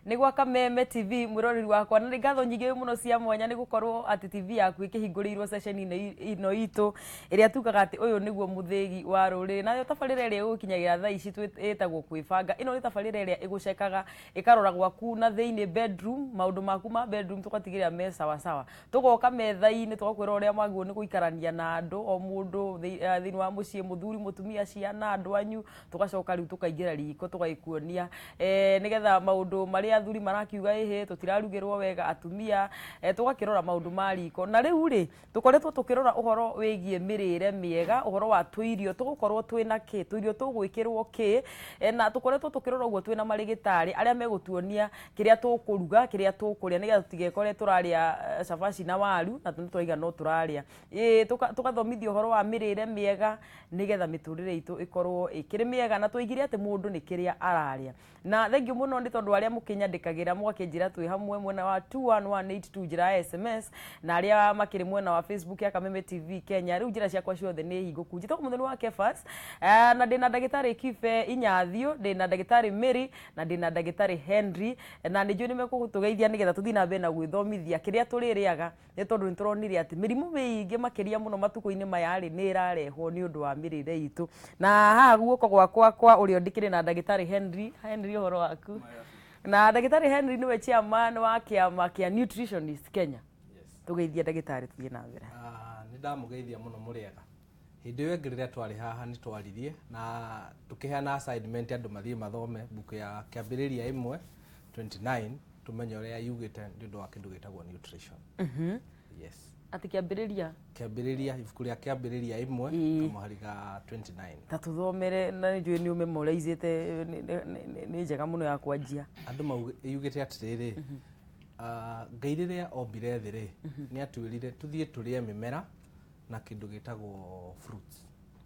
Nĩ gwa Kameme TV mwĩroreri wakwa, na nĩ ngatho nyingĩ mũno cia mwanya nĩ gũkorwo atĩ TV yaku ĩkĩhingũrĩirwo ceceni-inĩ ĩno itũ ĩrĩa tugaga atĩ ũyũ nĩguo mũthĩgi wa rũrĩrĩ. Nayo tabarĩra ĩrĩa ĩgũkinyagĩra thaa ici ĩtagwo kwĩbanga. Ĩno nĩ tabarĩra ĩrĩa ĩgũcekaga ĩkarora gwaku na thĩinĩ bedroom, maũndũ maku ma bedroom tũgatigĩrĩra me sawa sawa. Tũgoka metha-inĩ tũgakwĩra ũrĩa mwagĩrĩirwo nĩ gũikarania na andũ, o mũndũ thĩinĩ wa mũciĩ, mũthuri, mũtumia, ciana, andũ anyu. Tũgacoka rĩu tũkaingĩra riko tũgagĩkuonia nĩgetha maũndũ marĩa athuri marakiuga ĩhĩ tũtirarugĩrwo wega atumia, tũgakĩrora maũndũ ma riko. Na rĩu rĩ, tũkoretwo tũkĩrora ũhoro wĩgiĩ mĩrĩre mĩega, ũhoro wa tũirio tũgũkorwo twĩna kĩ, tũirio tũgwĩkĩrwo kĩ, na tũkoretwo tũkĩrora ũguo twĩna marĩgĩtarĩ arĩa megũtuonia kĩrĩa tũkũruga, kĩrĩa tũkũrĩa nĩgetha tũtigekore tũrarĩa cabaci na waru na nĩ tũraiga no tũrarĩa. Ĩĩ tũgathomithio ũhoro wa mĩrĩre mĩega nĩgetha mĩtũrĩre itũ ĩkorwo ĩkĩrĩ mĩega na twoigire atĩ mũndũ nĩ kĩrĩa ararĩa. Na thengiũ mũno nĩ tondũ arĩa mũkĩnyandĩkagĩra mũgakĩnjĩra twĩ hamwe mwena wa 21182 njĩra ya SMS na arĩa makĩrĩ mwena wa Facebook ya Kameme TV Kenya. Rĩu njĩra ciakwa ciothe nĩ hingũku. Njĩtagwo Mũthoni wa Kefas na ndĩna ndagĩtarĩ Kibe Inyathio, ndĩna ndagĩtarĩ Mary na ndĩna ndagĩtarĩ Henry na nĩ njũĩ nĩ mekũtũgeithia nĩgetha tũthiĩ na mbere na gwĩthomithia kĩrĩa tũrĩrĩaga nĩ tondũ nĩ tũronire atĩ mĩrimũ mĩingĩ makĩria mũno matukũ-inĩ maya rĩ, nĩ ĩrarehwo nĩ ũndũ wa mĩrĩre itũ. Na haha guoko gwakwa kwa ũrĩo ndĩkĩrĩ na ndagĩtarĩ Henry. Henry ũhoro waku? Na ndagĩtarĩ Henry nĩwe chairman wa kĩama kĩa Nutritionist Kenya. Tũgeithie ndagĩtarĩ tũthiĩ na mbere. Ah, nĩ ndamũgeithia mũno mũrĩega. Hĩndĩ ĩyo ĩngĩ rĩrĩa twarĩ haha nĩ twaririe na tũkĩheana assignment andũ mathiĩ mathome mbuku ya Kĩambĩrĩria 1:29 tũmenye ũrĩa yugĩte nĩ ũndũ wa kĩndũ gĩtagwo nutrition. Yes. Atĩ Kĩambĩrĩria? Kĩambĩrĩria, ibuku rĩa Kĩambĩrĩria 1 kamũhari ga 29. Ta tũthomere na nĩ njũĩ nĩ ũmemoraicĩte nĩ njega mũno ya kwanjia. Andũ yugĩte atĩrĩrĩ, Ngai rĩrĩa ombire thĩ rĩ, nĩ atwĩrire tũthiĩ tũrĩe mĩmera na kĩndũ gĩtagwo fruits.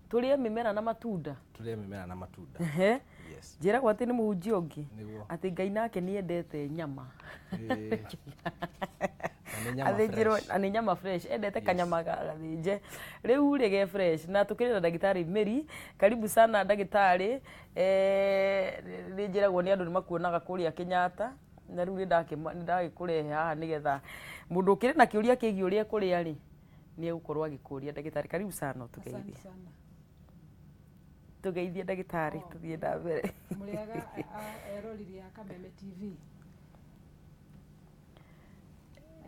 Tũrĩe mĩmera na matunda? Tũrĩe mĩmera na matunda. Ehe. Yes. Njĩragwo atĩ nĩ mũhunjia ũngĩ Nĩguo. atĩ Ngai nake nĩ endete nyama. Ĩĩ. Na nĩ nyama Athĩnjĩrwo fresh. na nĩ nyama fresh, endete kanyama gathĩnje. Rĩu rĩ ge fresh na tũkĩrĩ na ndagĩtarĩ Mary, karibu sana ndagĩtarĩ. Nĩ njĩragwo nĩ andũ nĩ makuonaga kũrĩa Kenyatta na rĩu nĩ ndagĩkũrehe haha nĩgetha mũndũ ũkĩrĩ na kĩũria kĩgiĩ ũrĩa ekũrĩa rĩ, nĩ egũkorwo agĩkũria. Ndagĩtarĩ karibu sana ũtũgeithie. Asante sana. Tũgeithie ndagĩtarĩ tũthiĩ na mbere. Mũrĩega eroreri a Kameme TV.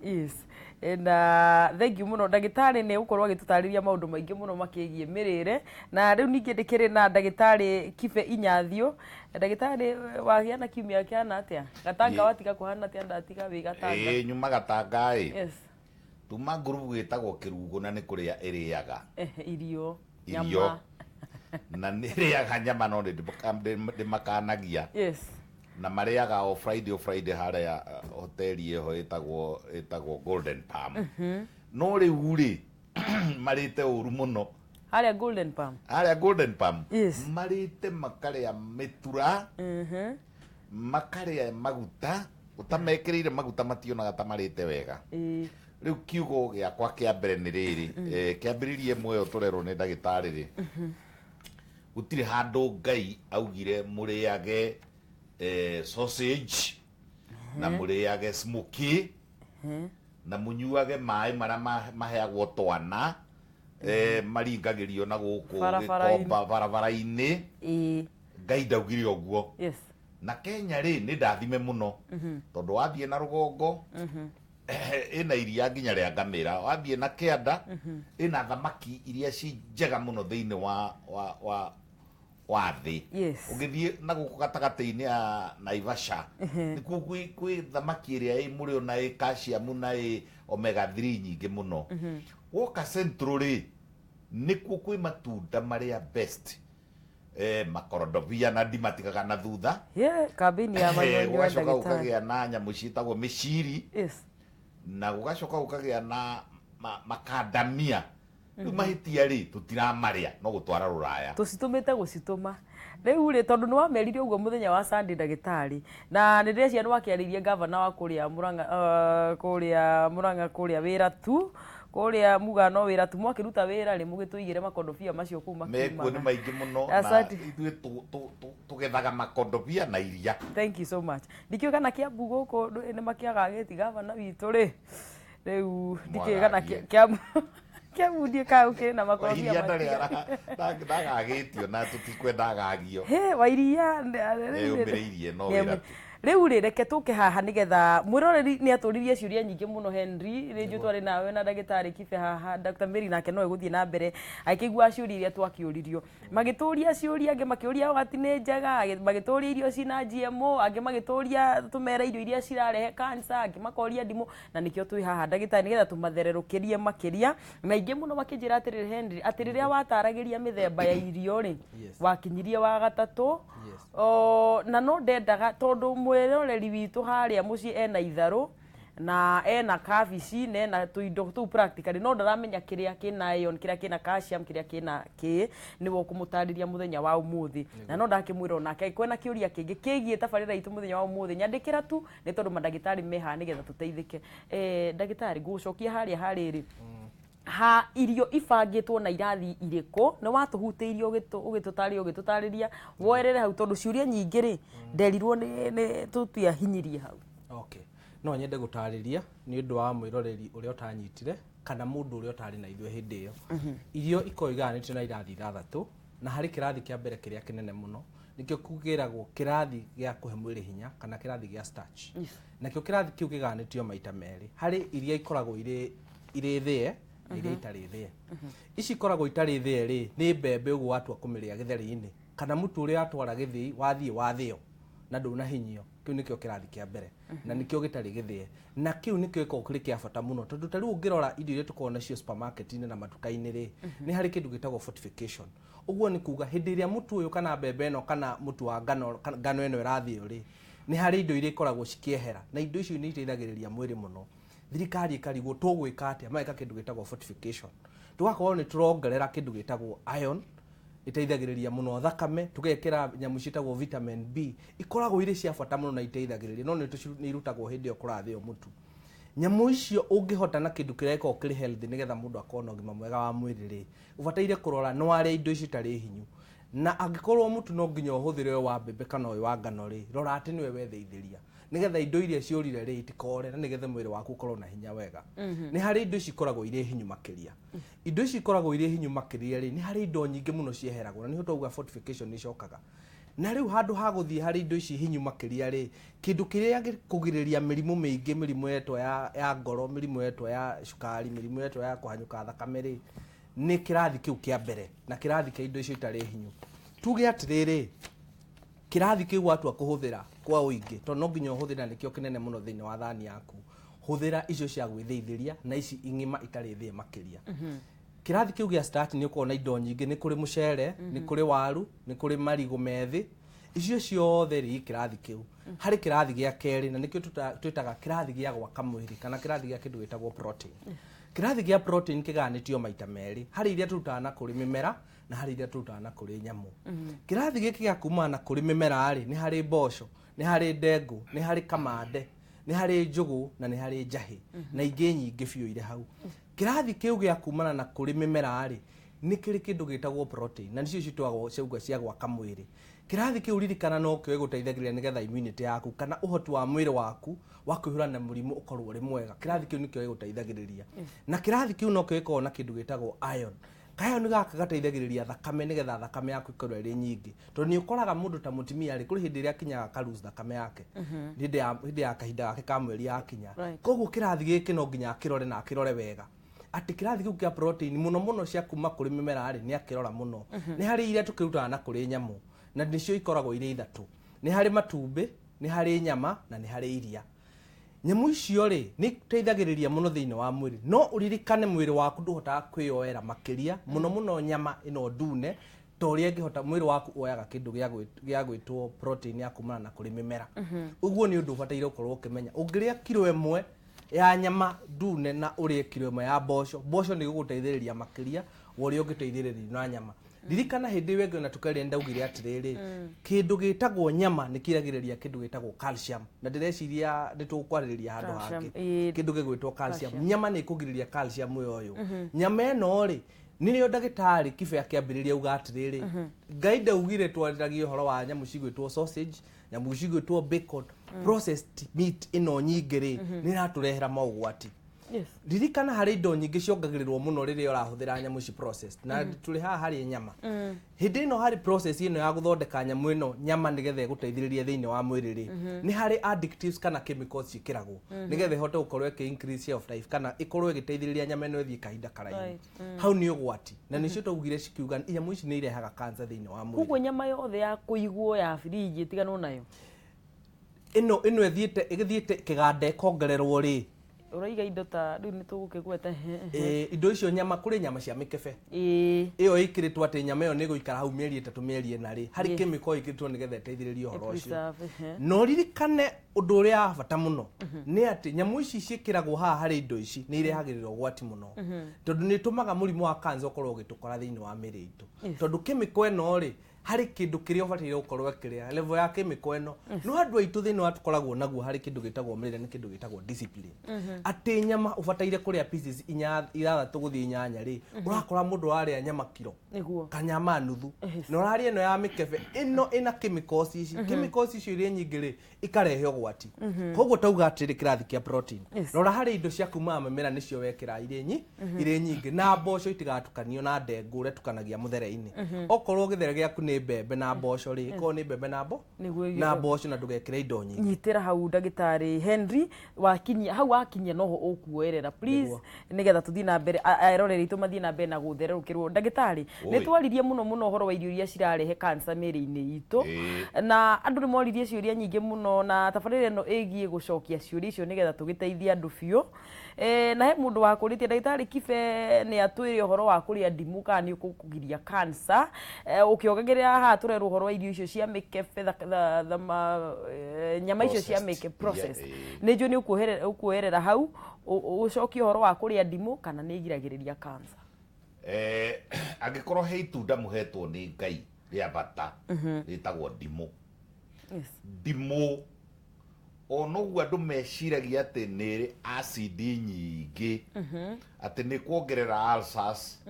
Yes. Na thank you mũno ndagĩtarĩ nĩ egũkorwo agĩtũtarĩria maũndũ maingĩ mũno makĩgiĩ mĩrĩre. Na rĩu ningĩ ndĩkĩrĩ na ndagĩtarĩ Kibe Inyathio. Ndagĩtarĩ wagĩa na kiumia kĩhana atĩa? Gatanga watiga kũhana atĩa ndatiga wĩ Gatanga? Ĩĩ nyuma Gatanga ĩ. Yes. Tuma ngurubu ĩtagwo kĩrugũ na nĩ kũrĩa ĩrĩaga. Irio, Irio. nyama. Na nĩ ĩrĩaga nyama no nĩ ndĩmakanagia. Yes. Na marĩaga o Friday o Friday harĩa hoteli ĩho ĩtagwo ĩtagwo Golden Palm. No rĩu rĩ marĩte ũru mũno. Harĩa Golden Palm. Harĩa Golden Palm. Yes. Marĩte makarĩa mĩtura. Makarĩa maguta ũtamekĩrĩire maguta mationaga ta marĩte wega. Rĩu kiugo gĩakwa kĩa mbere nĩ rĩrĩ, kĩambĩrĩria ĩmwe ĩyo tũrerwo nĩ ndagĩtarĩ rĩ, gũtirĩ handũ Ngai augire mũrĩage sausage na mũrĩage smoky na mũnyuage maĩ marĩa maheagwo twana maringagĩrio na gũkũ Barabara-inĩ. gĩkomba barabara-inĩ. Ngai ndaugire ũguo. Yes. Na Kenya rĩ nĩ ndathime mũno tondũ wathiĩ na rũgongo ĩna iria nginya rĩa ngamĩra, wathiĩ na kĩanda ĩna thamaki iria ci njega mũno thĩinĩ wa wa wa wa thĩ. Yes. Ũngĩthiĩ na gũkũ gatagatĩ-inĩ ya Naivasha nĩkuo kwĩ thamaki ĩrĩa ĩ mũrĩo na ĩ calcium na ĩ omega 3 nyingĩ mũno. Woka Central rĩ nĩkuo kwĩ matunda marĩa best. Makorodobia na ndimatigaga na thutha. Yeah, kambĩini ya manyonyo ya Gũgacoka ndagĩtarĩ. gũkagĩa na nyamũ ciĩtagwo mĩciri. Yes. Na gũgacoka gũkagĩa na makandamia. Rĩu mahĩtia rĩ tũtiramarĩa no gũtwara rũraya. Tũcitũmĩte gũcitũma. Rĩu rĩ tondũ nĩ wamerire ũguo mũthenya wa Sunday ndagĩtarĩ na nĩ ndĩreciria nĩ wakĩarĩirie gavana wa kũrĩa Murang'a, kũrĩa Murang'a kũrĩa wĩra tu. Kũrĩa muga no wĩra tu mwakĩruta wĩra rĩ mũgĩtũigĩre makondobia macio kũu Mekuo nĩ makiumaga. maingĩ mũno na Asante. ithuĩ tũgethaga makondobia na iria. Thank you so much. Ndikĩũĩ kana Kiambu gũkũ nĩ makĩagagĩti gavana witũ rĩ. Rĩu ndikĩũĩ kana Mwagagie. Kiambu Kiambu ndiĩ kana gũkĩrĩ na makorobia Iria ndarĩ matiga. ndagagĩtio na tũtikwenda agagio. He wairia Nĩyũmĩrĩirie no wĩra tu. Rĩu rĩ reke tũke haha nĩgetha mwĩroreri nĩ atũririe ciũria nyingĩ mũno Henry rĩnjũ twarĩ nawe na ndagĩtarĩ Kibe haha. Dr. Mary nake no egũthiĩ na mbere akĩigua ciũria iria twakĩũririo. Magĩtũria ciũria, angĩ makĩũria wati nĩ njega, angĩ magĩtũria irio cina GMO, angĩ magĩtũria tũmere irio iria cirarehe cancer, angĩ makoria ndimũ, na nĩkĩo twĩ haha ndagĩtarĩ nĩgetha tũmathererũkĩrie makĩria. Na aingĩ mũno makĩnjĩra atĩrĩrĩ Henry, atĩ rĩrĩa wataragĩria mĩthemba ya irio rĩ, Yes. wakinyirie wa gatatũ. Yes. O, na no ndendaga tondũ mwĩroreri witũ harĩa mũciĩ ena itharũ na ena kabici na ena tũindo tũu practically no ndaramenya kĩrĩa kĩna iron, kĩrĩa kĩna calcium, kĩrĩa kĩna kĩ, nĩwe ũkũmũtarĩria mũthenya wa ũmũthĩ. Na no ndakĩmwĩra onake angĩkorwo ena kĩũria kĩngĩ kĩgiĩ tabarĩra itũ mũthenya wa ũmũthĩ, nyandĩkĩra tu nĩ tondũ mandagĩtarĩ me haha nĩgetha tũteithĩke. Ndagĩtarĩ ngũgũcokia harĩa harĩrĩ ha irio ibangĩtwo na irathi irĩkũ, nĩ watũhutĩirie ũgĩtũtarĩria ũgĩtũtarĩria woerere hau tondũ ciũria nyingĩ rĩ nderirwo nĩ tũtiahinyirie hau. Okay. No nyende gũtarĩria nĩ ũndũ wa mwĩroreri ũrĩa ũtanyitire kana mũndũ ũrĩa ũtarĩ na ithuĩ hĩndĩ ĩyo. Irio ikoragwo igayanĩtio na irathi ithathatũ, na harĩ kĩrathi kĩa mbere kĩrĩa kĩnene mũno nĩkĩo kĩragwo kĩrathi gĩa kũhe mwĩrĩ hinya kana kĩrathi gĩa starch. Nakĩo kĩrathi kĩu kĩgayanĩtio maita merĩ, harĩ iria ikoragwo irĩ thĩe na iria itarĩ thĩe. Ici ikoragwo itarĩ thĩe rĩ nĩ mbembe ũguo watua kũmĩrĩa gĩtheri-inĩ kana mũtu ũrĩa watwara gĩthĩi wathiĩ wathĩo na ndũnahinyio. Kĩu nĩkĩo kĩrathi kĩa mbere na nĩkĩo gĩtarĩ gĩthĩe, na kĩu nĩkĩo gĩkoragwo kĩrĩ kĩa bata mũno tondũ ta rĩu ũngĩrora indo iria tũkoragwo nacio supermarket-inĩ na matuka-inĩ rĩ, nĩ harĩ kĩndũ gĩtagwo fortification. Ũguo nĩ kuga hĩndĩ ĩrĩa mũtu ũyũ kana mbembe ĩno kana mũtu wa ngano, ngano ĩno ĩrathĩo rĩ, nĩ harĩ indo iria ikoragwo cikĩehera na indo icio nĩ iteithagĩrĩria mwĩrĩ mũno. Thirikari ĩkarigwo tũgwĩka atĩa, mageka kĩndũ gĩtagwo fortification. Tũgakorwo nĩ tũrongerera kĩndũ gĩtagwo iron, iteithagĩrĩria mũno thakame, tũgekĩra nyamũ ciĩtagwo vitamin B, ikoragwo irĩ cia bata mũno na iteithagĩrĩria, no nĩ irutagwo hĩndĩ ĩyo kũrathĩo mũtu. Nyamũ icio ũngĩhota na kĩndũ kĩrĩa gĩkoragwo kĩrĩ healthy nĩgetha mũndũ akorwo na ũgima mwega wa mwĩrĩ rĩ, ũbataire kũrora nĩ warĩa indo icio itarĩ hinyu. Na angĩkorwo mũtu no nginya ũhũthĩre ũyũ wa mbembe kana ũyũ wa ngano rĩ, rora atĩ nĩwe wetheithĩria nĩgetha indo iria ciũrire rĩ itikore na nĩgetha mwĩrĩ waku ũkorwo na hinya wega. Nĩ harĩ indo ici ikoragwo irĩ hinyu makĩria. Indo ici ikoragwo irĩ hinyu makĩria rĩ, nĩ harĩ indo nyingĩ mũno cieheragwo na nĩho twauga fortification nĩ icokaga. Na rĩu handũ ha gũthiĩ harĩ indo ici hinyu makĩria rĩ, kĩndũ kĩrĩa gĩkũgirĩrĩria mĩrimũ mĩingĩ, mĩrimũ yetwo ya ngoro, mĩrimũ yetwo ya cukari, mĩrimũ yetwo ya kũhanyũka thakame rĩ, nĩ kĩrathi kĩu kĩa mbere na kĩrathi kĩa indo icio itarĩ hinyu. Tuge atĩrĩrĩ, kĩrathi kĩu watua kũhũthĩra kwa ũingĩ, tondũ no nginya ũhũthĩre na nĩkĩo kĩnene mũno thĩinĩ wa thani yaku, hũthĩra icio cia gwĩthĩithĩria na ici ing'ima itarĩ thĩe makĩria. Kĩrathi kĩu gĩa starch nĩ ũkoragwo na indo nyingĩ, nĩ kũrĩ mũcere, nĩ kũrĩ waru, nĩ kũrĩ marigũ methĩ, icio ciothe rĩ kĩrathi kĩu. Harĩ kĩrathi gĩa kerĩ na nĩkĩo twĩtaga kĩrathi gĩa gwaka mwĩrĩ kana kĩrathi gĩa kĩndũ gĩtagwo protein. Kĩrathi gĩa protein kĩgayanĩtio maita merĩ, harĩ iria tũrutaga na kũrĩ mĩmera na harĩ iria tũrutaga na kũrĩ nyamũ. Kĩrathi gĩkĩ gĩa kumana na kũrĩ mĩmera rĩ, nĩ harĩ mboco, nĩ harĩ ndengũ, nĩ harĩ kamande, nĩ harĩ njũgũ na nĩ harĩ njahĩ na ingĩ nyingĩ biũ irĩ hau. Kĩrathi kĩu gĩa kumana na kũrĩ mĩmera rĩ, nĩ kĩrĩ kĩndũ gĩtagwo protein na nĩcio citwagwo ciauga cia gwaka mwĩrĩ. Kĩrathi kĩu ririkana no kĩo gĩgũteithagĩrĩria nĩgetha immunity yaku kana ũhoti wa mwĩrĩ waku wa kwĩhũrana na mũrimũ ũkorwo ũrĩ mwega. Kĩrathi kĩu nĩkĩo gĩgũteithagĩrĩria. Na kĩrathi kĩu no kĩo gĩkoragwo na kĩndũ gĩtagwo iron. Iron gaka gateithagĩrĩria thakame nĩgetha thakame yaku ĩkorwo ĩrĩ nyingĩ. Tondũ nĩ ũkoraga mũndũ ta mũtumia rĩ, kũrĩ hĩndĩ ĩrĩa akinyaga aka lose thakame yake. Hĩndĩ ya kahinda gake ka mweri yakinya. Koguo kĩrathi gĩkĩ no nginya akĩrore na akĩrore wega. Atĩ kĩrathi kĩu kĩa protein mũno mũno cia kuma kũrĩ mĩmera rĩ, nĩ akĩrora mũno. Nĩ harĩ iria tũkĩrutaga na kũrĩ nyamũ na nĩcio ikoragwo irĩ ithatũ. Nĩ harĩ matumbĩ, nĩ harĩ nyama na nĩ harĩ iria. Nyamũ icio rĩ nĩ iteithagĩrĩria mũno thĩinĩ wa mwĩrĩ, no ũririkane mwĩrĩ waku ndũhotaga kwĩyoera makĩria mũno mũno nyama ĩno ndune ta ũrĩa ĩngĩhota mwĩrĩ waku woyaga kĩndũ gĩa gwĩtwo protein ya kumana na kũrĩ mĩmera. Ũguo nĩ ũndũ ũbataire gũkorwo ũkĩmenya. Ũngĩrĩa kiro ĩmwe ya nyama ndune na ũrĩe kiro ĩmwe ya mboco, mboco nĩ ĩgũgũteithĩrĩria makĩria wa ũrĩa ũngĩteithĩrĩrio na nyama. Ririkana hĩndĩ ĩyo ĩngĩ ona tũkaria ndaugire atĩrĩrĩ, kĩndũ gĩtagwo nyama nĩ kĩragĩrĩria kĩndũ gĩtagwo calcium, na ndĩreciria nĩ tũkwarĩrĩria handũ Calcium, hangĩ. Kĩndũ gĩgwĩtwo calcium, nyama nĩ ĩkũgirĩrĩria calcium ĩyo. Nyama ĩno rĩ, nĩrĩo ndagĩtarĩ Kibe akĩambĩrĩria auga atĩrĩrĩ, Ngai ndaugire twarĩragie ũhoro wa nyamũ cigwĩtwo sausage, nyamũ cigwĩtwo bacon, processed meat ĩno nyingĩ rĩ, nĩ ĩratũrehera maũgwati. Ririkana harĩ indo nyingĩ ciongagĩrĩrwo mũno rĩrĩa ũrahũthĩra nyamũ ici processed, na tũrĩ haha harĩ nyama. Hĩndĩ ĩno harĩ process ĩno ya gũthondeka nyamũ ĩno nyama nĩgetha ĩgũteithĩrĩrie thĩinĩ wa mwĩrĩ rĩ, nĩ harĩ additives kana chemicals ciĩkĩragwo nĩgetha ĩhote gũkorwo ĩkĩ increase shelf life kana ĩkorwo ĩgĩteithĩrĩria nyama ĩno ĩthiĩ kahinda karaihu. Hau nĩ ũgwati, na nĩcio twaugire cikiuga nyamũ ici nĩ irehaga cancer thĩinĩ wa mwĩrĩ. Koguo nyama yothe ya kũigwo ya firiji ĩtiganwo nayo. Ĩno ĩthiĩte kĩganda ĩkongererwo rĩ. Ũraiga indo ta rĩu nĩ tũgũkĩgweta. Indo icio nyama, kũrĩ nyama cia mĩkebe. Ĩyo ĩkĩrĩtwo atĩ nyama ĩyo nĩ ĩgũikara hau mĩeri 3, mĩeri 4 rĩ, harĩ chemical ĩkĩrĩtwo nĩgetha ĩteithĩrĩrie ũhoro ũcio. Preserve, ehe. No ririkane ũndũ ũrĩa wa bata mũno nĩ atĩ nyamũ ici ciĩkĩragwo haha harĩ indo ici nĩ irehagĩrĩra ũgwati mũno, tondũ nĩ ĩtũmaga mũrimũ wa cancer ũkorwo ũgĩtũkora thĩinĩ wa mĩrĩ itũ, tondũ chemical ĩno rĩ, harĩ kĩndũ kĩrĩa ũbataire gũkorwo ĩkĩrĩa level ya chemical ĩno. No andũ aitũ thĩinĩ wa tũkoragwo naguo harĩ kĩndũ gĩtagwo mĩrĩre nĩ kĩndũ gĩtagwo discipline, atĩ nyama ũbataire kũrĩa pieces 6 gũthiĩ 8 rĩ, ũrakora mũndũ ararĩa nyama kiro kanyama nuthu, na ũrarĩa ĩno ya mĩkebe ĩno ĩna chemicals ici. Chemicals icio iria nyingĩ rĩ, ikarehe ũgwati. Koguo tauga atĩrĩ, kĩrathi kĩa protein, rora harĩ indo cia kumaga mĩmera nĩcio wekĩra irĩ nyingĩ, na mboco itigatukanio na ndengũ ũrĩa tukanagia mũthere-inĩ. Okorwo gĩthere gĩaku nĩ mbembe na mboco rĩ, ĩkorwo nĩ mbembe na mbo na mboco, na ndũgekĩre indo nyingĩ. Nyitĩra hau, ndagĩtarĩ Henry. Wakinyia hau, wakinyia noho ũkuoerera, please, nĩgetha tũthiĩ na mbere, eroreri aitũ mathiĩ na mbere na gũthererũkĩrwo. Ndagĩtarĩ, nĩ twaririe mũno mũno ũhoro wa irio iria cirarehe cancer mĩrĩ-inĩ itũ, na andũ nĩ moririe ciũria nyingĩ mũno, na tabarĩra ĩno ĩgiĩ gũcokia ciũria icio nĩgetha tũgĩteithie andũ biũ. Na he mũndũ wakũrĩtie ndagĩtarĩ Kibe nĩ atwĩre ũhoro wa kũrĩa ndimũ kana nĩ ũkũgiria cancer. Ũkĩongagĩrĩra haha tũrerwo ũhoro wa irio icio cia mĩkebe, nyama icio cia Processed. mĩke processed. Iria, Nĩ njũĩ nĩ ũkuoherera hau, ũcokie ũhoro wa kũrĩa ndimũ kana nĩ ĩgiragĩrĩria cancer. Angĩkorwo he itunda mũhetwo nĩ Ngai rĩa bata, rĩtagwo ndimũ. Ndimũ ona ũguo andũ meciragia atĩ nĩ ĩrĩ acid nyingĩ, atĩ nĩ kuongerera ulcers,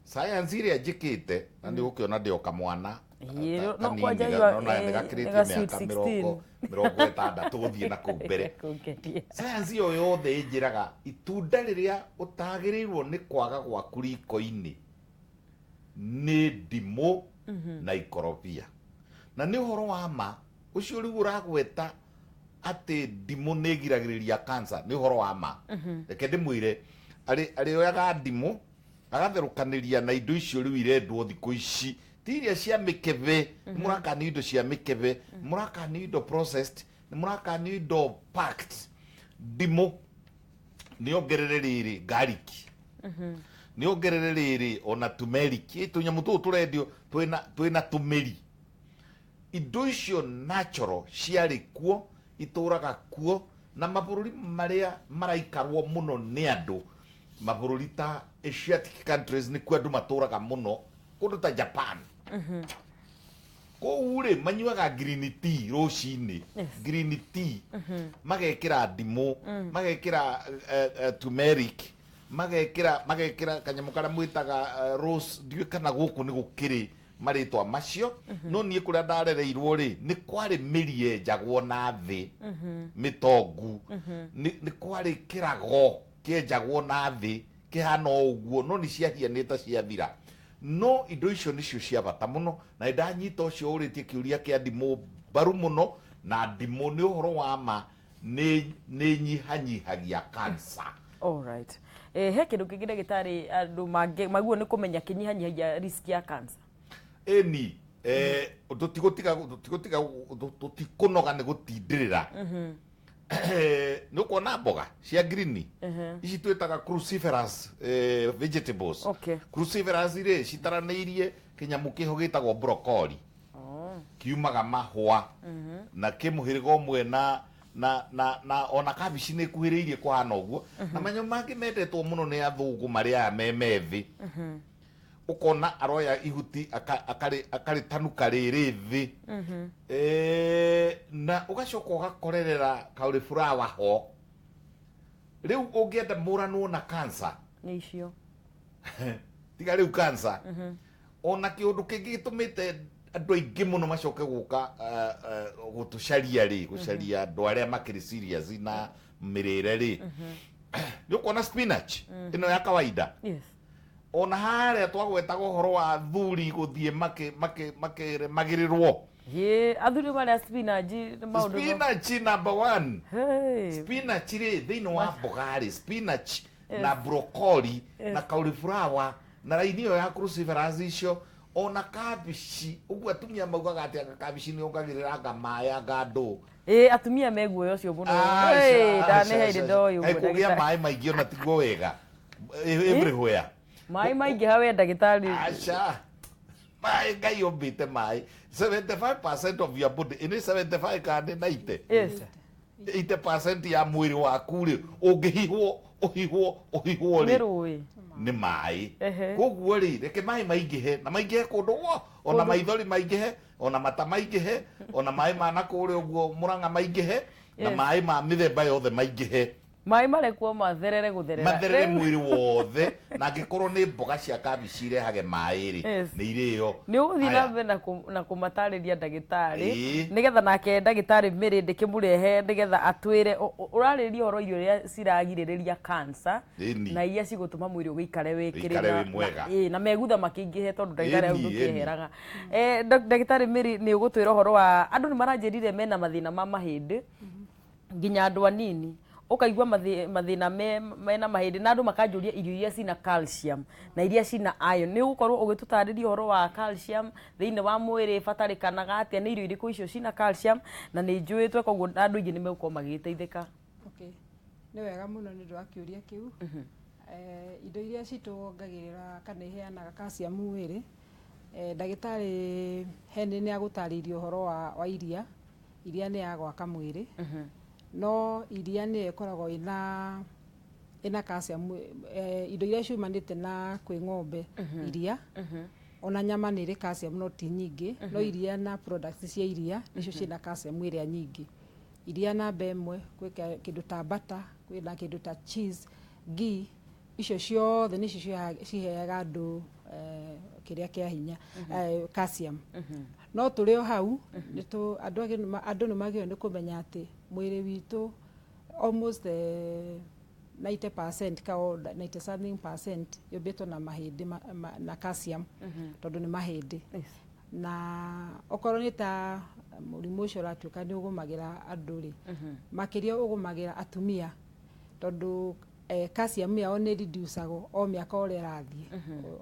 science ĩrĩa njĩkĩte na nĩ ũgũkĩona ndĩ o kamwana No kanini, kwanja no na nĩ nĩ gakĩrĩtie ga sweet mĩaka 16. 60 gũthiĩ na kũu mbere. Kũngeria. Science ĩyo yothe ĩnjĩraga itunda rĩrĩa ũtagĩrĩirwo nĩ kwaga gwaku riko-inĩ nĩ ndimũ na ikorobia. Na nĩ ũhoro wa ma ũcio rĩu ũragweta atĩ ndimũ nĩ ĩgiragĩrĩria cancer, nĩ ũhoro wa ma. Reke ndĩmwĩre, arĩoyaga ndimũ agatherũkanĩria na indo icio rĩu irendwo thikũ ici, ti iria cia mĩkebe. Nĩ mũrakanio indo cia mĩkebe, nĩ mũrakanio indo processed, nĩ mũrakanio indo packed. Ndimũ nĩ ongerere rĩrĩ garlic, nĩ ongerere rĩrĩ ona turmeric, tũnyamũ tũtũ tũrendio twĩna tũmĩri. Indo icio natural ciarĩ kuo, itũraga kuo, na mabũrũri marĩa maraikarwo mũno nĩ andũ, mabũrũri ta Asiatic countries, nĩkuo andũ matũraga mũno, kũndũ ta Japan kũu rĩ, manyuaga green tea rũcinĩ. Green tea magekĩra ndimũ, magekĩra turmeric, magekĩra kanyamũ karĩa mwĩtaga rose. Ndiũĩ kana gũkũ nĩ gũkĩrĩ marĩtwa macio, no niĩ kũrĩa ndarereirwo rĩ, nĩ kwarĩ mĩri yenjagwo na thĩ mĩtongu, nĩ kwarĩ kĩrago kĩenjagwo na thĩ kĩhana o ũguo, no nĩ ciahianĩte ciathira. No indo icio nĩcio cia bata mũno, na nĩndanyita ũcio ũrĩtie kĩũria kĩa ndimũ mbaru mũno. Na ndimũ nĩ ũhoro wa ma nĩ nyihanyihagia cancer. Alright. He kĩndũ kĩngĩ, ndagĩtarĩ, andũ maguo nĩ kũmenya kĩnyihanyihagia risk ya cancer? Ĩni, tũtigũtiga tũtikũnoga nĩ gũtindĩrĩra. Nĩ ũkuona mboga cia green ici twĩtaga cruciferous vegetables. Cruciferous rĩ, citaranĩirie kĩnyamũ kĩho gĩtagwo broccoli, kiumaga mahũa na kĩ mũhĩrĩga ũmwe na ona kabici nĩ ĩkuhĩrĩirie kũhana ũguo, na manyamũ mangĩ mendetwo mũno nĩ athũngũ marĩa aya me methĩ. Ũkona aroya ihuti akarĩtanuka rĩrĩ thĩ. Na ũgacoka ũgakorerera cauliflower ho. Rĩu ũngĩenda mũranwo na cancer nĩ icio. Tiga rĩu cancer, ona kĩũndũ kĩngĩ gĩtũmĩte andũ aingĩ mũno macoke gũka gũtũcaria rĩ, gũcaria andũ arĩa makĩrĩ serious na mĩrĩre rĩ, nĩ ũkuona spinach ĩno ya kawaida. Yes. Ona harĩa twagwetaga ũhoro wa thuri gũthiĩ makĩremagĩrĩrwo. Ye, athuri marĩa spinach nĩ maũndũ Spinach number one. Hey. Spinach rĩ, thĩinĩ wa mboga rĩ, spinach na broccoli na cauliflower na raini ĩyo ya cruciferous icio, ona kabici ũguo atumia maugaga atĩ anga kabici nĩ ongagĩrĩra anga maĩ anga ndũ. Ĩ, atumia me guoya ũcio mũno. Hey, ndaneheire ndoĩ ũguo kũgĩa ndagĩtarĩ. Maĩ maingĩ ona tiguo wega everywhere. Maĩ maingĩha we ndagĩtarĩ. Aca, maĩ Ngai ombĩte maĩ 75% of your body, ĩnĩ 75 kana nĩ 90? Yes. 80% ya mwĩrĩ waku rĩ, ũngĩhihwo ũhihwo ũhihwo Nĩ rĩ, rũĩ. Nĩ maĩ. Ehe. Koguo rĩ, reke maĩ maingĩhe na maingĩhe kũndũ guo, ona maithori maingĩhe, ona mata maingĩhe, ona maĩ ma na kũrĩa ũguo mũrang'a maingĩhe, na maĩ ma mĩthemba yothe maingĩhe. Maĩ marekwo matherere gũtherera. Matherere Rĩu- mwĩrĩ wothe, na angĩkorwo nĩ mboga cia kabici irehage maĩ rĩ, Yes. nĩ irĩo. Nĩ ũgũthiĩ na Aya. mbere na kũmatarĩria ndagĩtarĩ, Ĩĩ. nĩgetha nake ndagĩtarĩ Mary ndĩkĩmũrehe nĩgetha atwĩre ũrarĩrĩria ũhoro irio iria ciragirĩrĩria cancer Ĩni. na iria cigũtũma mwĩrĩ ũgĩikare wĩkĩrĩ Ũikare wĩ mwega. Ĩĩ, na megutha makĩingĩhe tondũ ndagĩtarĩ hau Ĩni, ĩni. ndũkĩeheraga. Ndagĩtarĩ Mary, nĩ ũgũtwĩra ũhoro wa andũ nĩ maranjĩrire mena mathĩna ma mahĩndĩ, nginya andũ anini ũkaigua mathĩna mena mahĩndĩ, na andũ makanjũria irio iria cina calcium na iria cina iron. Nĩ ũgũkorwo ũgĩtũtarĩria ũhoro wa calcium thĩinĩ wa mwĩrĩ ĩbatarĩkanaga atĩa, nĩ irio irĩkũ icio cina calcium, na nĩ njũĩ twe koguo andũ aingĩ nĩ megũkorwo magĩgĩteithĩka. Okay. Nĩ wega mũno nĩ ũndũ wa kĩũria kĩu. Indo iria cituongagĩrĩra kana iheanaga calcium mwĩrĩ, ndagĩtarĩ Henry nĩ agũtarĩirie ũhoro wa iria. Iria nĩ ya gwaka mwĩrĩ, no iria nĩyo ĩkoragwo ĩna calcium. Indo iria ciumanĩte na kwĩ ng'ombe, iria, ona nyama nĩ ĩrĩ calcium no ti nyingĩ, no iria na products cia iria nĩcio ciĩna calcium ĩrĩa nyingĩ. Iria namba ĩmwe, gwĩ kĩndũ ta butter, kwĩna kĩndũ ta cheese, ghee, icio ciothe nĩcio ciheaga andũ kĩrĩa kĩa hinya, calcium. No tũrĩ o hau andũ angĩ andũ nĩ magĩrĩirwo nĩ kũmenya atĩ mwĩrĩ witũ almost 90% ka 90 something percent yũmbĩtwo na mahĩndĩ na calcium, tondũ nĩ mahĩndĩ. Na okorwo nĩ ta mũrimũ ũcio ũratuĩka nĩ ũgũmagĩra andũ rĩ, makĩria ũgũmagĩra atumia, tondũ calcium yao nĩ reducagwo o mĩaka ũrĩa ĩrathiĩ,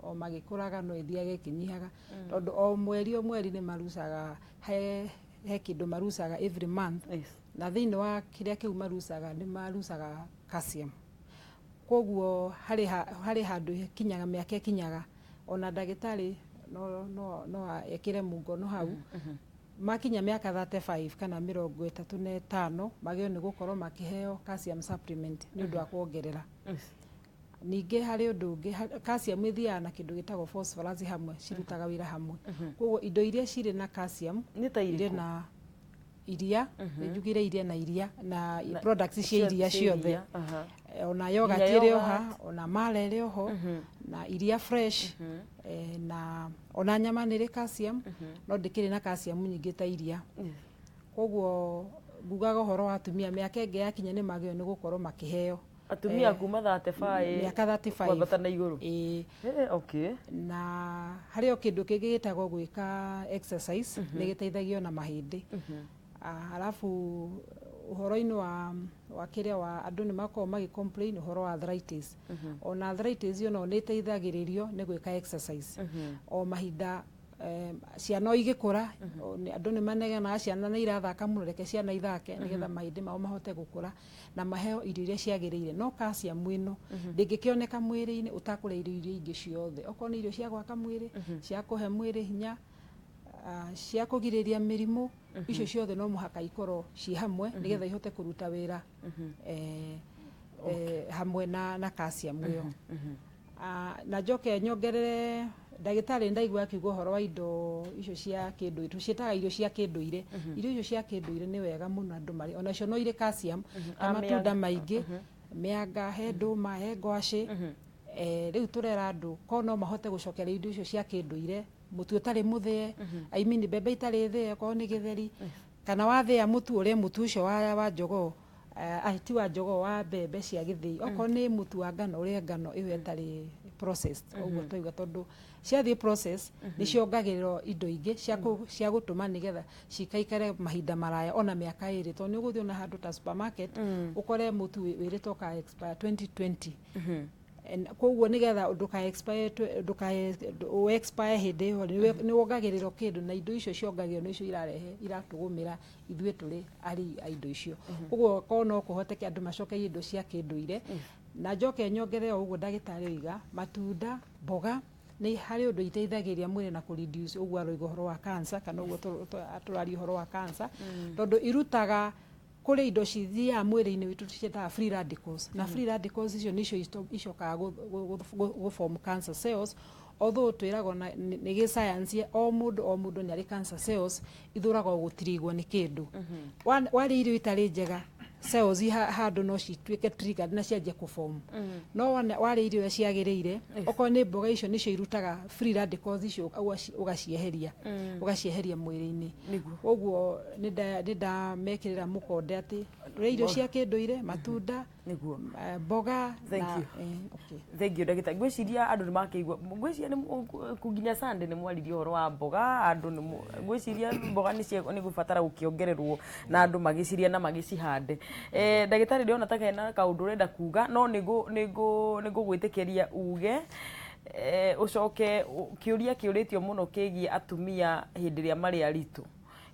o magĩkũraga no ĩthiage ĩkĩnyihaga, tondũ o mweri o mweri nĩ marucaga he kĩndũ marucaga every month. Na thĩinĩ wa kĩrĩa kĩu marucaga nĩ marucaga calcium. Koguo harĩ handũ ĩkinyaga, mĩaka ĩkinyaga, ona ndagĩtarĩ no ekĩre mungono hau, makinya mĩaka 35 kana 35 magĩrĩirwo nĩ gũkorwo makĩheo calcium supplement nĩ ũndũ wa kuongerera. Ningĩ harĩ ũndũ ũngĩ, calcium ĩthiaga na kĩndũ gĩtagwo phosphorus hamwe, cirutaga wĩra hamwe. Koguo indo iria cirĩ na calcium Nĩ ta irĩ irĩkũ? Na iria, njugire iria na iria na products cia iria cia ciothe. iria, aha. Ona yogurt Nginya ĩrĩ oha, yogurt. Ona mala ĩrĩ oho, na iria fresh, na ona nyama nĩ ĩrĩ calcium no ndĩkĩrĩ na calcium nyingĩ ta iria. Koguo ngugaga ũhoro wa atumia, mĩaka ĩngĩ yakinya nĩ magĩrĩirwo nĩ gũkorwo makĩheo. Atumia kuma 35 mĩaka 35 kwambata na igũrũ. Ĩĩ. Okay. Na harĩ o kĩndũ kĩngĩ gĩtagwo gwĩka exercise, nĩ gĩteithagia ona mahĩndĩ. Arabu ũhoro-inĩ wa kĩrĩa wa andũ nĩ makoragwo magĩ complain ũhoro wa arthritis. Ona arthritis yo no nĩ ĩteithagĩrĩrio nĩ gwĩka exercise o mahinda. Ciana o igĩkũra, andũ nĩ manegenaga ciana nĩ irathaka mũno. Reke ciana ithake nĩgetha mahĩndĩ mao mahote gũkũra na maheo irio iria ciagĩrĩire. No calcium ĩno ndĩngĩkĩoneka mwĩrĩ-inĩ ũtakũrĩa irio iria ingĩ ciothe, okorwo nĩ irio cia gwaka mwĩrĩ, cia kũhe mwĩrĩ hinya, cia kũgirĩrĩria mĩrimũ, icio ciothe no mũhaka ikorwo ci hamwe nĩgetha ihote kũruta wĩra hamwe na calcium ĩyo. Na njoke nyongerere Ndagĩtarĩ ndaigua akiuga ũhoro wa indo icio cia kĩndũire, tũciĩtaga irio cia kĩndũire. Irio icio cia kĩndũire nĩ wega mũno andũ marĩ onacio no irĩ calcium ta matunda maingĩ, mĩanga, he ndũma, he ngwacĩ. Rĩu tũrera andũ ko no mahote gũcokeria indo icio cia kĩndũire, mũtu ũtarĩ mũthĩe, I mean mbembe itarĩ thĩe, okorwo nĩ gĩtheri, kana wathĩa mũtu ũrĩe mũtu ũcio wa jogoo, ti wa jogoo, wa mbembe cia gĩthĩi. Okorwo nĩ mũtu wa ngano ũrĩe ngano ĩyo ĩtarĩ processed, ũguo twauga, tondũ ciathiĩ process nĩ ciongagĩrĩrwo indo ingĩ cia gũtũma nĩgetha cikaikare mahinda maraya, ona mĩaka 2, tondũ nĩ ũgũthiĩ ona handũ ta supermarket ũkore mũtu wĩrĩtwo ũka expire 2020. Koguo nĩgetha ndũka expire ndũka expire hĩndĩ ĩyo nĩ wongagĩrĩrwo kĩndũ, na indo icio ciongagĩrĩrwo nĩcio irarehe iratũgũmĩra ithuĩ tũrĩ arĩi a indo icio. Koguo korwo no kũhoteke andũ macokerie indo cia kĩndũire. Na njoke nyongerere o ũguo ndagĩtarĩ oiga, matunda, mboga nĩ harĩ ũndũ iteithagĩrĩria mwĩrĩ na kũ reduce ũguo aroiga ũhoro wa cancer, kana ũguo tũraria ũhoro wa cancer, tondũ irutaga kũrĩ indo cithiaga mwĩrĩ-inĩ witũ tũciĩtaga free radicals, na free radicals icio nĩcio icokaga gũ form cancer cells. Although twĩragwo nĩ gĩcayanci o mũndũ nĩ arĩ cancer cells, ithũragwo gũtirigwo nĩ kĩndũ. Warĩa irio itarĩ njega, cells handũ no cituĩke triggered na cianjie kũform. No warĩa irio iria ciagĩrĩire, okorwo nĩ mboga icio nĩcio irutaga free radicals icio, ũgacieheria ũgacieheria mwĩrĩ-inĩ. Koguo nĩ ndamekĩrĩra mũkonde atĩ tũrĩe irio cia kĩndũire, matunda, mboga. Thank you. Thank you ndagĩtarĩ. Ngwĩciria andũ nĩ makĩigua, ngwĩciria nĩ nginya Sunday nĩ mwaririe ũhoro wa mboga, andũ nĩ ngwĩciria mboga nĩ gũbatara gũkĩongererwo na andũ magĩciria na magĩcihande. Ndagĩtarĩ ndĩrona ta hena kaũndũ ũrenda kuga, no nĩngũgwĩtĩkĩria uge, ũcoke kĩũria kĩũrĩtio mũno kĩgiĩ atumia hĩndĩ ĩrĩa marĩ aritũ.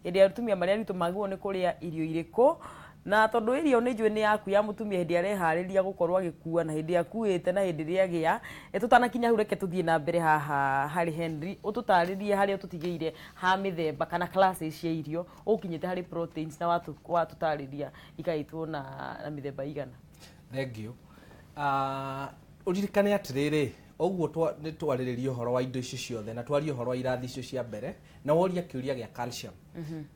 Hĩndĩ ĩrĩa atumia marĩ aritũ magĩrĩirwo nĩ kũrĩa irio irĩkũ, na tondũ irio nĩ njũĩ nĩ yaku ya mũtumia hĩndĩ ĩrĩa areharĩria gũkorwo agĩkua na hĩndĩ ĩrĩa akuĩte na hĩndĩ ĩrĩa agĩa. Tũtanakinya hau, reke tũthiĩ na mbere haha harĩ Henry, ũtũtarĩrie harĩa ũtũtigĩire ha mĩthemba kana classes cia irio, ũkinyĩte harĩ proteins na watũtarĩria ikaĩtwo na mĩthemba igana. Thank you. Ũririkane atĩrĩrĩ, ũguo nĩ twarĩrĩria ũhoro wa indo icio ciothe na twarie ũhoro wa irathi icio cia mbere, na woria kĩũria gĩa calcium.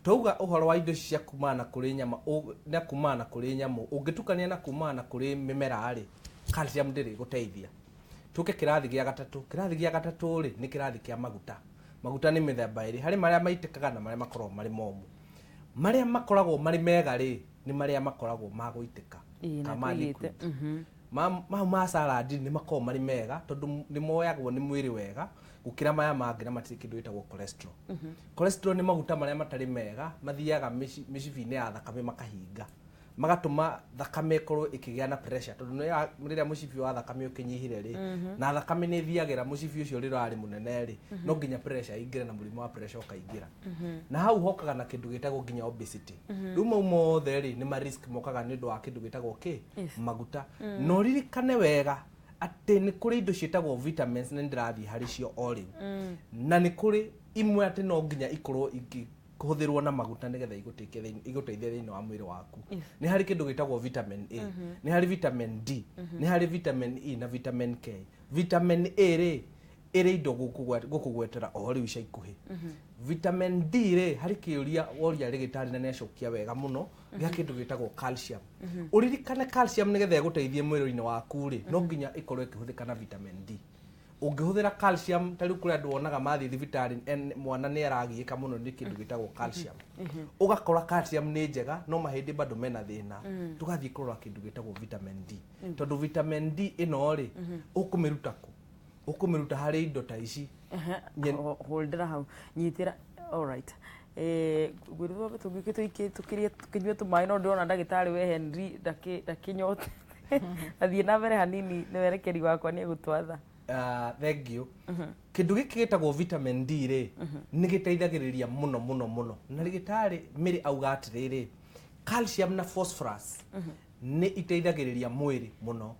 Twauga ũhoro wa indo ici cia kumana na kũrĩ nyama na kumana na kũrĩ nyamũ, ũngĩtukania na kumana na kũrĩ mĩmera rĩ, calcium ndĩrĩ gũteithia. Tũke kĩrathi gĩa gatatũ. Kĩrathi gĩa gatatũ rĩ, nĩ kĩrathi kĩa maguta. Maguta nĩ mĩthemba ĩrĩ, harĩ marĩa maitĩkaga na marĩa makoragwo marĩ momũ. Marĩa makoragwo marĩ mega rĩ, nĩ marĩa makoragwo ma gũitĩka, ma liquid. Mau ma salad nĩ makoragwo marĩ mega tondũ nĩ moyagwo nĩ mwĩrĩ wega gũkĩra maya mangĩ, na matirĩ kĩndũ gĩtagwo cholesterol. Cholesterol nĩ maguta marĩa matarĩ mega, mathiaga mĩcibi-inĩ ya thakame makahinga, magatũma thakame ĩkorwo ĩkĩgĩa na pressure, tondũ rĩrĩa mũcibi wa thakame ũkĩnyihire rĩ, na thakame nĩ ĩthiagĩra mũcibi ũcio rĩrĩa warĩ mũnene rĩ, no nginya pressure ĩingĩre na mũrimũ wa pressure ũkaingĩra. Na hau hokaga na kĩndũ gĩtagwo nginya obesity. Rĩu mau mothe rĩ, nĩ ma risk mokaga nĩ ũndũ wa kĩndũ gĩtagwo kĩ? Maguta. Na ũririkane wega atĩ nĩ kũrĩ indo ciĩtagwo vitamins, na nĩ ndĩrathiĩ harĩ cio o rĩu. Na nĩ kũrĩ imwe atĩ no nginya ikorwo ingĩhũthĩrwo na maguta nĩgetha igũteithie thĩinĩ wa mwĩrĩ waku. Nĩ harĩ kĩndũ gĩtagwo vitamin A, nĩ harĩ vitamin D, nĩ harĩ vitamin E na vitamin K. Vitamin A rĩ, ĩrĩ indo gũkũgwetera o rĩu ica ikuhĩ. Vitamin D rĩ, harĩ kĩũria woria rĩgĩtarĩ na nĩacokia wega mũno, gĩa kĩndũ gĩtagwo calcium. Ũririkane calcium nĩgetha ĩgũteithie mwĩrĩ-inĩ waku rĩ, no nginya ĩkorwo ĩkĩhũthĩka na vitamin D. Ũngĩhũthĩra calcium, ta rĩu kũrĩ andũ wonaga mathiĩ thibitarĩ, mwana nĩ aragiĩka mũno nĩ kĩndũ gĩtagwo calcium. Ũgakora calcium nĩ njega, no mahĩndĩ bado mena thĩna. Tũgathiĩ kũrora kĩndũ gĩtagwo vitamin D. Tondũ vitamin D ĩno rĩ, ũkũmĩruta kũ? Ũkũmĩruta harĩ indo ta ici. Holdera hau, nyitĩra. All right. Ngwĩrwo tũngĩũke tũkĩrĩe tũkĩnyue tũmaĩ, no ndĩrona ndagĩtarĩ we Henry ndakĩnyote. Athiĩ na mbere hanini, nĩ werekeri wakwa nĩ egũtwatha. Thank you. Kĩndũ gĩkĩ gĩtagwo vitamin D rĩ, nĩ gĩteithagĩrĩria mũno mũno mũno. Na rĩgĩtarĩ Mary auga atĩrĩrĩ, calcium na phosphorus nĩ iteithagĩrĩria mwĩrĩ mũno.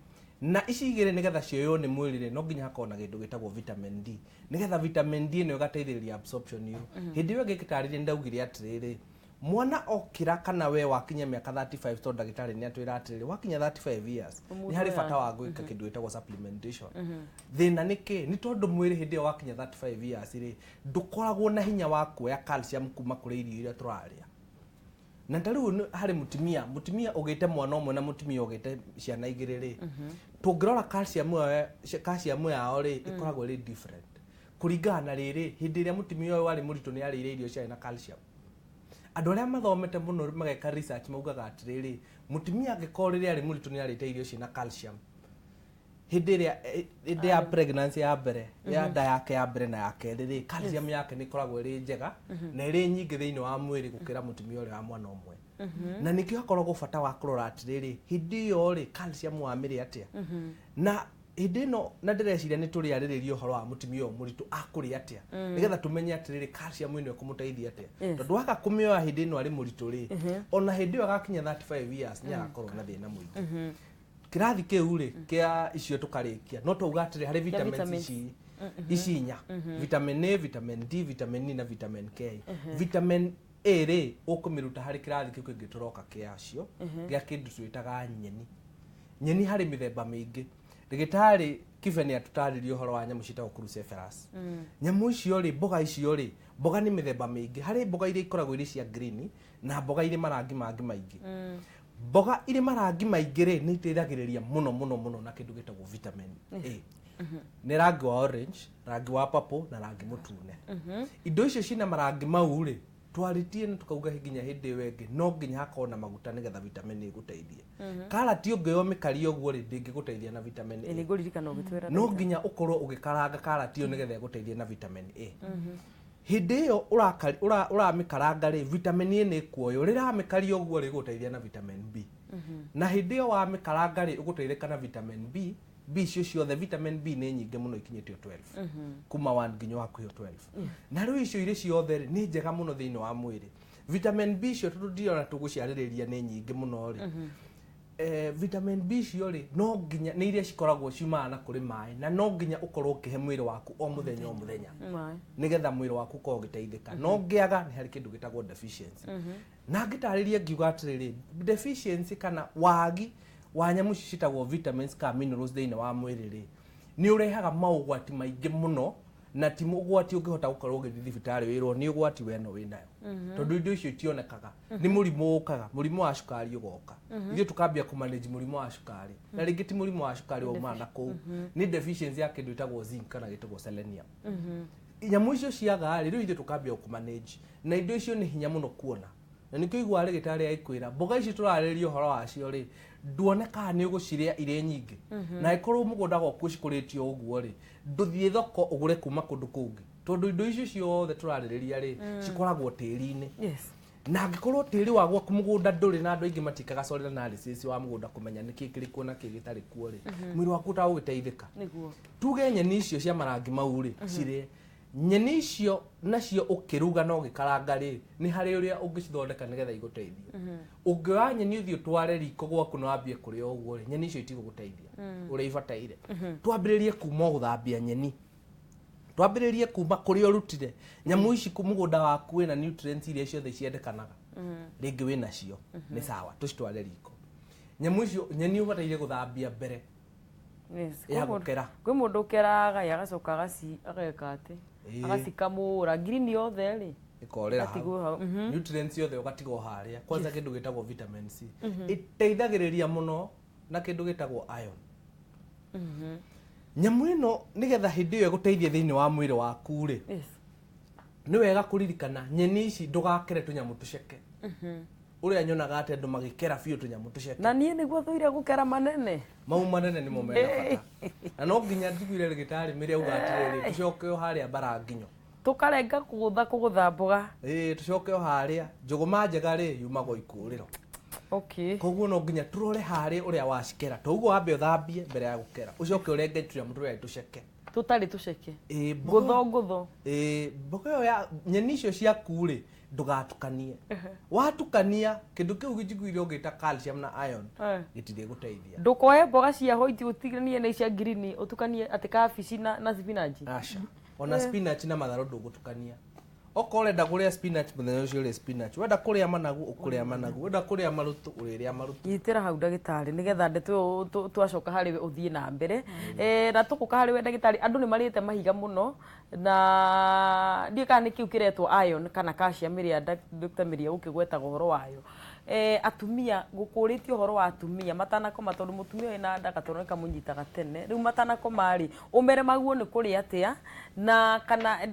Na ici igĩrĩ nĩgetha cioywo nĩ mwĩrĩ rĩ, no nginya hakorwo na kĩndũ gĩtagwo vitamin D. Nĩgetha vitamin D ĩno ĩgateithĩrĩria absorption ĩyo. Hĩndĩ ĩyo ĩngĩ ngĩtarĩria nĩ ndaugire atĩrĩrĩ, Mwana okĩra kana we wakinya mĩaka 35, tondũ ndagĩtarĩ nĩ atwĩra atĩrĩrĩ, wakinya 35 years Mũndũ nĩ harĩ oya. bata wa gwĩka kĩndũ gĩtagwo supplementation. Thĩna nĩ kĩ? Nĩ tondũ mwĩrĩ hĩndĩ ĩyo wakinya 35 years rĩ, ndũkoragwo na hinya wa kuoya calcium kuma kũrĩ irio iria tũrarĩa. Na ta rĩu harĩ mũtumia ũgĩte mwana ũmwe na mũtumia ũgĩte ciana igĩrĩ rĩ, tũngĩrora calcium calcium yao rĩ, ĩkoragwo ĩrĩ different kũringana na rĩrĩ, hĩndĩ ĩrĩa mũtumia ũyũ warĩ mũritũ nĩ arĩire irio ciarĩ na calcium. Andũ arĩa mathomete mũno mageka research maugaga atĩrĩrĩ, mũtumia angĩkorwo rĩrĩa arĩ mũritũ nĩ arĩte irio ciĩna calcium hĩndĩ ĩrĩa hĩndĩ ya pregnancy ya mbere, ya nda yake ya mbere na ya kerĩ rĩ, calcium yake nĩ ĩkoragwo ĩrĩ njega na ĩrĩ nyingĩ thĩinĩ wa mwĩrĩ gũkĩra mũtumia ũrĩa wa mwana ũmwe. Na nĩkĩo hakoragwo bata wa kũrora atĩrĩrĩ, hĩndĩ ĩyo rĩ, calcium wamĩrĩa atĩa na hĩndĩ ĩno. Na ndĩreciria nĩ tũrĩarĩrĩria ũhoro wa mũtumia ũyũ mũritũ akũrĩa atĩa, nĩgetha tũmenye atĩrĩrĩ, calcium ĩno ĩkũmũteithia atĩa. Tondũ waga kũmĩoya hĩndĩ ĩno arĩ mũritũ rĩ, ona hĩndĩ ĩyo agakinya 35 years nĩ agakorwo na thĩna mũingĩ. Kĩrathi kĩu rĩ kĩa icio tũkarĩkia, no twauga atĩrĩ, harĩ vitamins vitamins. Ici inya: vitamin A, vitamin D, vitamin E na vitamin K. Vitamin A rĩ, ũkũmĩruta harĩ kĩrathi kĩu kĩngĩ tũroka kĩacio gĩa kĩndũ twĩtaga nyeni. Nyeni harĩ mĩthemba mĩingĩ. Ndagĩtarĩ Kibe nĩ atũtarĩria ũhoro wa nyamũ ciĩtagwo cruciferous. Nyamũ icio rĩ, mboga icio rĩ, mboga nĩ mĩthemba mĩingĩ. Harĩ mboga iria ikoragwo irĩ cia green na mboga irĩ marangi mangĩ maingĩ. Mboga irĩ marangi maingĩ rĩ, nĩ iteithagĩrĩria mũno mũno mũno na kĩndũ gĩtagwo vitamin A. Nĩ rangi wa orange, rangi wa purple na rangi mũtune. Indo icio ciĩna marangi mau rĩ, twarĩtie na tukauga nginya hĩndĩ ĩyo ĩngĩ no nginya hakorwo na maguta nĩgetha vitamin A ĩgũteithie. Karati ũngĩoya ũmĩkarie ũguo rĩ, ndĩngĩgũteithia na vitamin A. Nĩ ngũririkana ũgĩtwĩra. No nginya ũkorwo ũgĩkaranga karati ĩyo nĩgetha ĩgũteithie na vitamin A. Hĩndĩ ĩyo ũramĩkaranga rĩ, vitamin A nĩ ĩkuoywo. Rĩrĩa wamĩkaria ũguo rĩ, ĩgũteithia na vitamin B. Na hĩndĩ ĩyo wamĩkaranga rĩ, ũgũteithĩka na vitamin B. B icio ciothe, vitamin B nĩ nyingĩ mũno, ikinyĩtio 12, kuma 1 nginya hakuhĩ 12. Na rĩu icio irĩ ciothe rĩ, nĩ njega mũno thĩinĩ wa mwĩrĩ. Vitamin B icio, tondũ ndirona tũgũciarĩrĩria nĩ nyingĩ mũno rĩ, vitamin B icio rĩ, no nginya nĩ iria cikoragwo ciumaga na kũrĩ maĩ, na no nginya ũkorwo ũkĩhe mwĩrĩ waku o mũthenya o mũthenya Maĩ. nĩgetha mwĩrĩ waku ũkorwo ũgĩteithĩka. No ngĩaga, nĩ harĩ kĩndũ gĩtagwo deficiency. Na ngĩtarĩria ngiuga atĩrĩrĩ, deficiency kana wagi wa nyamũ ici ciĩtagwo vitamins kana minerals thĩinĩ wa mwĩrĩ rĩ, nĩ ũrehaga maũgwati maingĩ mũno, na ti ũgwati ũngĩhota gũkorwo ũgĩthiĩ thibitarĩ wĩrwo nĩ ũgwati weno wĩnayo, tondũ indo icio itionekaga. Nĩ mũrimũ ũkaga, mũrimũ wa cukari ũgoka, ithuĩ tũkambia kũmanage mũrimũ wa cukari, na rĩngĩ ti mũrimũ wa cukari waumana na kũu, nĩ deficiency ya kĩndũ ĩtagwo zinc kana gĩtagwo selenium. Nyamũ icio ciaga rĩ, rĩu ithuĩ tũkambia kũmanage na indo icio nĩ hinya mũno kuona. Na nĩkĩo iguaga rĩgĩtarĩ agĩkwĩra mboga ici tũrarĩrĩria ũhoro wacio rĩ, nduone kana nĩ ũgũcirĩa irĩ nyingĩ. Na ĩkorwo mũgũnda gwaku cikũrĩtio ũguo rĩ, ndũthiĩ thoko ũgũre kuma kũndũ kũngĩ, tondũ indo icio ciothe tũrarĩrĩria rĩ, cikoragwo tĩri-inĩ. Na angĩkorwo tĩri wa gwaku mũgũnda ndũrĩ, na andũ aingĩ matikaga soil analysis wa mũgũnda kũmenya nĩkĩ kĩrĩ kuo na kĩ gĩtarĩ kuo rĩ, mwĩrĩ waku ũtagũgĩteithĩka. Tuge nyeni icio cia marangi mau rĩ, cirĩe nyeni icio nacio ũkĩruga na ũgĩkaranga rĩ, nĩ harĩ ũrĩa ũngĩcithondeka nĩgetha igũteithie. Ũngĩoya nyeni ũthiĩ ũtware riko gwaku na wambie kũrĩa ũguo rĩ, nyeni icio itigũgũteithia ũrĩa ibataire. Twambĩrĩrie kuma gũthambia nyeni, twambĩrĩrie kuma kũrĩa ũrutire nyamũ ici mũgũnda waku wĩna nutrients iria ciothe ciendekanaga, rĩngĩ wĩna cio nĩ sawa, tũcitware riko. Nyamũ icio, nyeni ũbataire gũthambia mbere ya gũkera. Kwĩ mũndũ ũkeraga agacoka ageka atĩ agacikamũra ngirini yothe rĩ, ĩkorĩra Ĩgatigwo hau. Nutrients yothe ũgatigwo harĩa. Kwanza kĩndũ gĩtagwo vitamin C ĩteithagĩrĩria mũno na kĩndũ gĩtagwo iron. Nyamũ ĩno nĩgetha hĩndĩ ĩyo ĩgũteithie thĩinĩ wa mwĩrĩ waku rĩ, nĩ wega kũririkana nyeni ici ndũgakere tũnyamũ tũceke, ũrĩa nyonaga atĩ andũ magĩkera biũ tũnyamũ tũceke. Na niĩ nĩguo thũire gũkera manene. Mau manene nĩmo mena bata, na no nginya njiguire rĩgĩtarĩ mĩrĩa auga atĩrĩrĩ, tũcoke o harĩa mbara nginyo. Tũkarenga kũgũtha kũgũtha mboga. Ĩĩ, tũcoke o harĩa njũgũma njega rĩ, yumagwo ikũrĩro. Koguo no nginya tũrore harĩa ũrĩa wacikera, toguo wambe ũthambie mbere ya gũkera, ũcoke ũrenge tũnyamũ tũrĩa tũceke. Tũtarĩ tũceke. Ĩĩ, ngũtho ngũtho. Ĩĩ, mboga ĩyo ya nyeni icio ciaku rĩ, ndũgatukanie. Watukania kĩndũ kĩu njiguire ũgĩta calcium na iron gĩtirĩ gũteithia. Ndũkoe mboga cia white ũtiganie na cia green, ũtukanie atĩ kabici na spinach. Aca, ona spinach na matharũ ndũgũtukania. Okorwo ũrenda kũrĩa spinach mũthenya ũcio ũrĩe spinach, wenda kũrĩa managu ũkũrĩa managu, wenda kũrĩa marutu ũrĩrĩa marutu. Nyitĩra hau ndagĩtarĩ nĩgetha ndeto ĩyo twacoka harĩ we ũthiĩ na mbere. Na tũgũka harĩ we ndagĩtarĩ, andũ nĩ marĩte mahiga mũno na ndiũĩ kana nĩ kĩu kĩretwo iron kana calcium ĩrĩa Dr. Mĩria ũkĩgwetaga ũhoro wayo. Atumia gũkũrĩtio ũhoro wa atumia matanakoma tondũ mũtumia wĩna nda gatoro nĩ kamũnyitaga tene rĩu matanakoma rĩ ũmere maguo nĩ kũrĩa atĩa na kana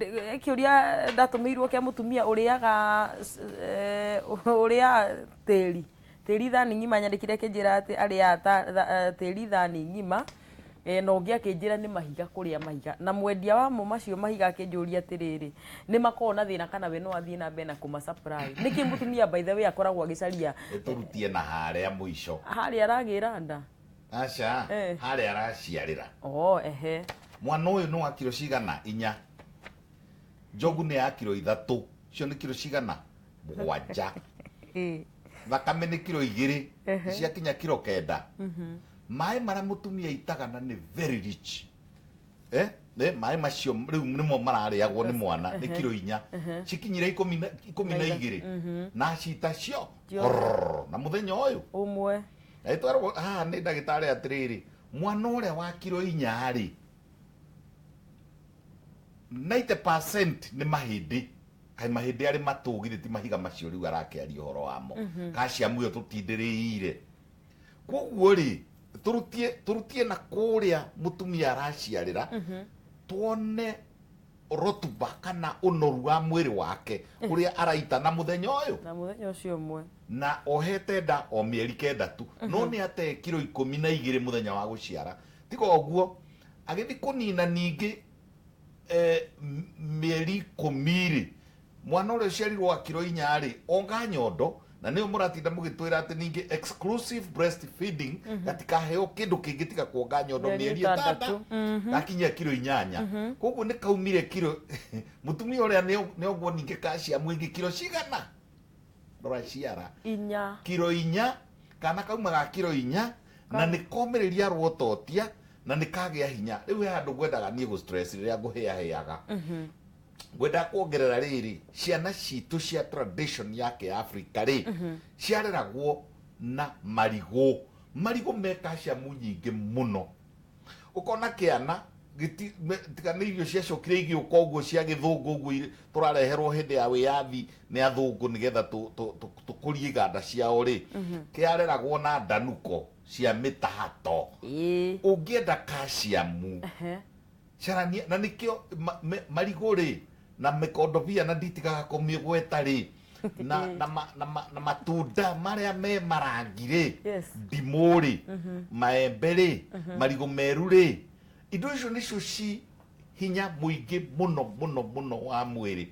kĩũria ndatũmĩirwo kĩa mũtumia ũrĩaga ũrĩaga tĩri tĩri thani ng'ima nyandĩkire akĩnjĩra atĩ arĩaga tĩri thani ng'ima na ũngĩ akĩnjĩra nĩ mahiga kũrĩa mahiga na mwendia wamo macio mahiga akĩnjũria atĩrĩrĩ nĩ makoragwo na thĩna kana we no athiĩ na mbere na kũma supply nĩkĩ mũtumia by the way akoragwo agĩcaria tũrutie na harĩa mũico harĩa aragĩra nda aca harĩa araciarĩra. Oh, ehe. Mwana ũyũ nĩ wa kiro cigana? 4. Njogu nĩ ya kiro 3, icio nĩ kiro cigana? 7. Thakame nĩ kiro 2, ciakinya kiro 9. Maĩ marĩa mũtumia aitaga na nĩ very rich. Maĩ macio rĩu nĩmo mararĩagwo nĩ mwana nĩ kiro 4, cikinyire 12 na cita cio na mũthenya ũyũ ũmwe. Twarwo haha nĩ ndagĩtarĩ atĩrĩrĩ, mwana ũrĩa wa kiro 4 rĩ 90% nĩ mahĩndĩ. Kaĩ mahĩndĩ arĩ matũgire ti mahiga macio rĩu arakĩaria ũhoro wamo. Calcium ĩyo tũtindĩrĩire. Koguo rĩ tũrutie na kũrĩa mũtumia araciarĩra tuone rotuba kana ũnoru wa mwĩrĩ wake ũrĩa araita na mũthenya ũyũ na mũthenya ũcio ũmwe na ohete nda o mĩeri 9 tu no nĩ ate kiro 12 mũthenya wa gũciara. Tiga ũguo agĩthiĩ kũnina ningĩ mĩeri 10 rĩ mwana ũrĩa ũciarirwo wa kiro 4 rĩ onga nyondo na nĩyo mũratinda mũgĩtwĩra atĩ ningĩ exclusive breastfeeding gatikaheo kĩndũ kĩngĩ tiga kuonga nyondo mĩeri 6 gakinyia kiro 8. Koguo nĩ kaumire kiro mũtumia ũrĩa nĩ ũguo ningĩ calcium ĩngĩ kiro cigana rora ciara 4 kiro 4 kana kauma ga kiro 4 na nĩ komĩrĩria rwototia na nĩ kagĩa hinya. Rĩu he handũ ngwendaga niĩ gũ stress rĩrĩa ngũhĩahĩaga ngwenda kuongerera rĩrĩ ciana citũ cia tradition ya kĩafrika rĩ ciareragwo na marigũ. Marigũ me calcium nyingĩ mũno. Ũkona kĩana tiga nĩ irio ciacokire igĩũka ũguo cia gĩthũngũ ũguo tũrareherwo hĩndĩ ya wĩyathi nĩ athũngũ nĩgetha tũkũrie iganda ciao rĩ kĩareragwo na ndanuko cia mĩtahato. Ũngĩenda calcium carania na nĩkĩo marigũ rĩ na mĩkondobia na nditigaga kũmĩgweta rĩ na matunda marĩa me marangi rĩ ndimũ rĩ maembe rĩ marigũ meru rĩ indo icio nĩcio ci hinya mũingĩ mũno mũno mũno wa mwĩrĩ.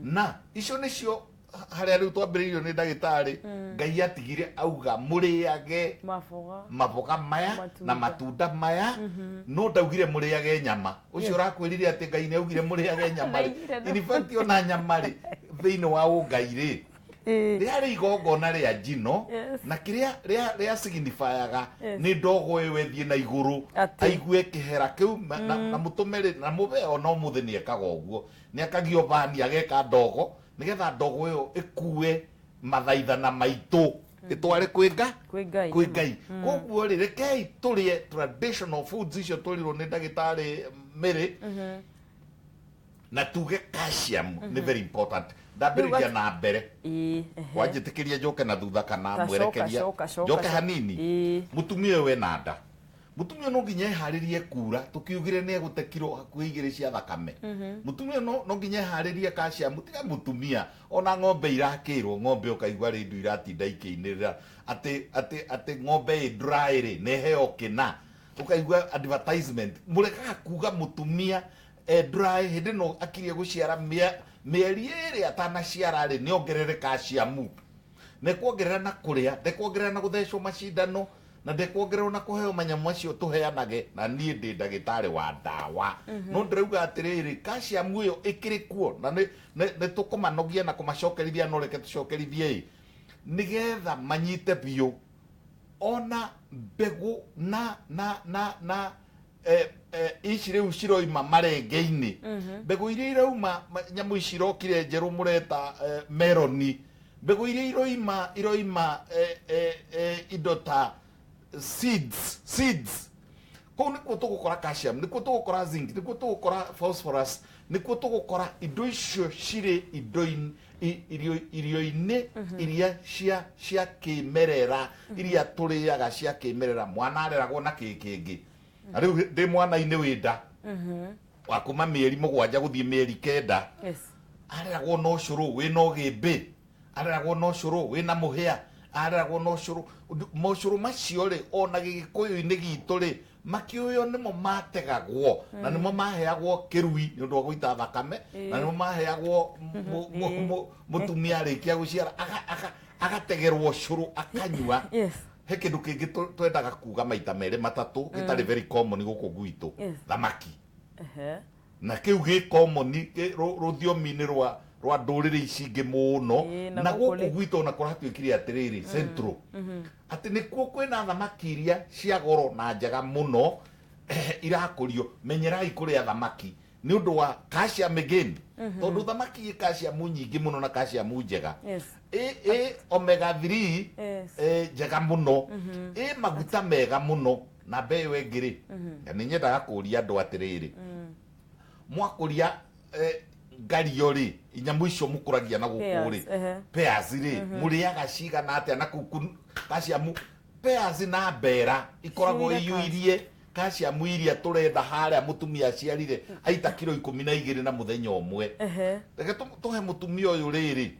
Na icio nĩcio harĩa rĩu twambĩrĩirio nĩ ndagĩtarĩ Ngai atigire auga mũrĩage maboga maya na matunda maya no ndaugire mũrĩage nyama. Ũcio ũrakwĩrire atĩ Ngai nĩ augire mũrĩage nyama rĩ in fact ona nyama rĩ thĩinĩ wa ũngai rĩ rĩarĩ igongona rĩa njino na kĩrĩa rĩa signifyaga nĩ ndogo ĩyo ĩthiĩ na igũrũ aigue kĩhera kĩu na mũtũme rĩ na mũbe ona ũmũthĩ nĩ ekaga ũguo nĩ akagio bani ageka ndogo nĩgetha ndogo ĩyo ĩkue mathaithana maitũ ĩtware kwĩ Ngai. Koguo rĩ rekei tũrĩe traditional foods icio twĩrirwo nĩ ndagĩtarĩ Mary na tuge calcium nĩ very important. Ndambĩrĩria na mbere wanjĩtĩkĩria njoke na thutha kana mwerekeria njoke hanini. Mũtumia ũyũ wĩna nda, mũtumia no nginya eharĩrie kura tũkiugire nĩ egũte kiro hakuhĩ 2 cia thakame. Mũtumia no nginya eharĩrie calcium. Tiga mũtumia ona ng'ombe irakĩrwo ng'ombe ũkaigua rĩ indo iratinda ikĩinĩrĩra atĩ ng'ombe ĩ dry rĩ nĩ ĩheo kĩna ũkaigua advertisement mũrekaga kuga mũtumia dry hĩndĩ ĩno akirie gũciara mĩeri 2 atanaciara rĩ nĩ ongerere calcium nĩ kuongerera na kũrĩa ndekuongerera na gũthecwo macindano na ndekuongerera na kũheo manyamũ macio tũheanage na niĩ ndĩ ndagĩtarĩ wa ndawa no ndĩrauga atĩrĩrĩ calcium ĩyo ĩkĩrĩ kuo na nĩ tũkũmanogia na kũmacokerithia no reke tũcokerithie ĩ nĩgetha manyite biũ ona mbegũ na na na na Ici rĩu ciroima marenge-inĩ, mbegũ iria irauma nyamũ ici irokire njerũ mũreta meroni, mbegũ iria iroima indo ta seeds kũu nĩkuo tũgũkora calcium, nĩkuo tũgũkora zinc, nĩkuo tũgũkora phosphorus, nĩkuo tũgũkora indo icio cirĩ irio-inĩ iria cia kĩmerera, iria tũrĩaga cia kĩmerera. Mwana areragwo na kĩ kĩngĩ? Na rĩu ndĩ mwana-inĩ wĩ nda wa kuma mĩeri 7 gũthiĩ mĩeri 9, areragwo na ũcũrũ wĩna ũgĩmbĩ, areragwo na ũcũrũ wĩna mũhĩa, areragwo na ũcũrũ. Mocũrũ macio rĩ, ona gĩgĩkũyũ-inĩ gitũ rĩ, makĩũyũ nĩmo mategagwo na nĩmo maheagwo kĩrui nĩ ũndũ wa gũita thakame, na nĩmo maheagwo mũtumia arĩkia gũciara agategerwo ũcũrũ akanyua. He kĩndũ kĩngĩ twendaga kuga maita merĩ matatũ gĩtarĩ very common gũkũ gwitũ, thamaki. Na kĩu gĩ common rũthiomi-inĩ rwa ndũrĩrĩ ici ingĩ mũno, na gũkũ gwitũ ona kũratuĩkire atĩrĩrĩ central, atĩ nĩkuo kwĩna thamaki iria cia goro na njega mũno irakũrio. Menyerai kũrĩa thamaki nĩ ũndũ wa calcium again, tondũ thamaki ĩ calcium nyingĩ mũno na calcium njega, ĩ omega 3 njega mũno, ĩ maguta mega mũno. Na mbeũ ĩngĩ rĩ, na nĩ nyendaga kũria andũ atĩrĩrĩ, mwakũria ngario rĩ, nyamũ icio mũkũragia na gũkũ rĩ, pears rĩ, mũrĩaga cigana atĩa? Na kũu calcium pears na mbera ikoragwo iyũirie calcium iria tũrenda. Harĩa mũtumia aciarire aita kiro 12 na mũthenya ũmwe. Reke tũhe mũtumia ũyũ rĩrĩ,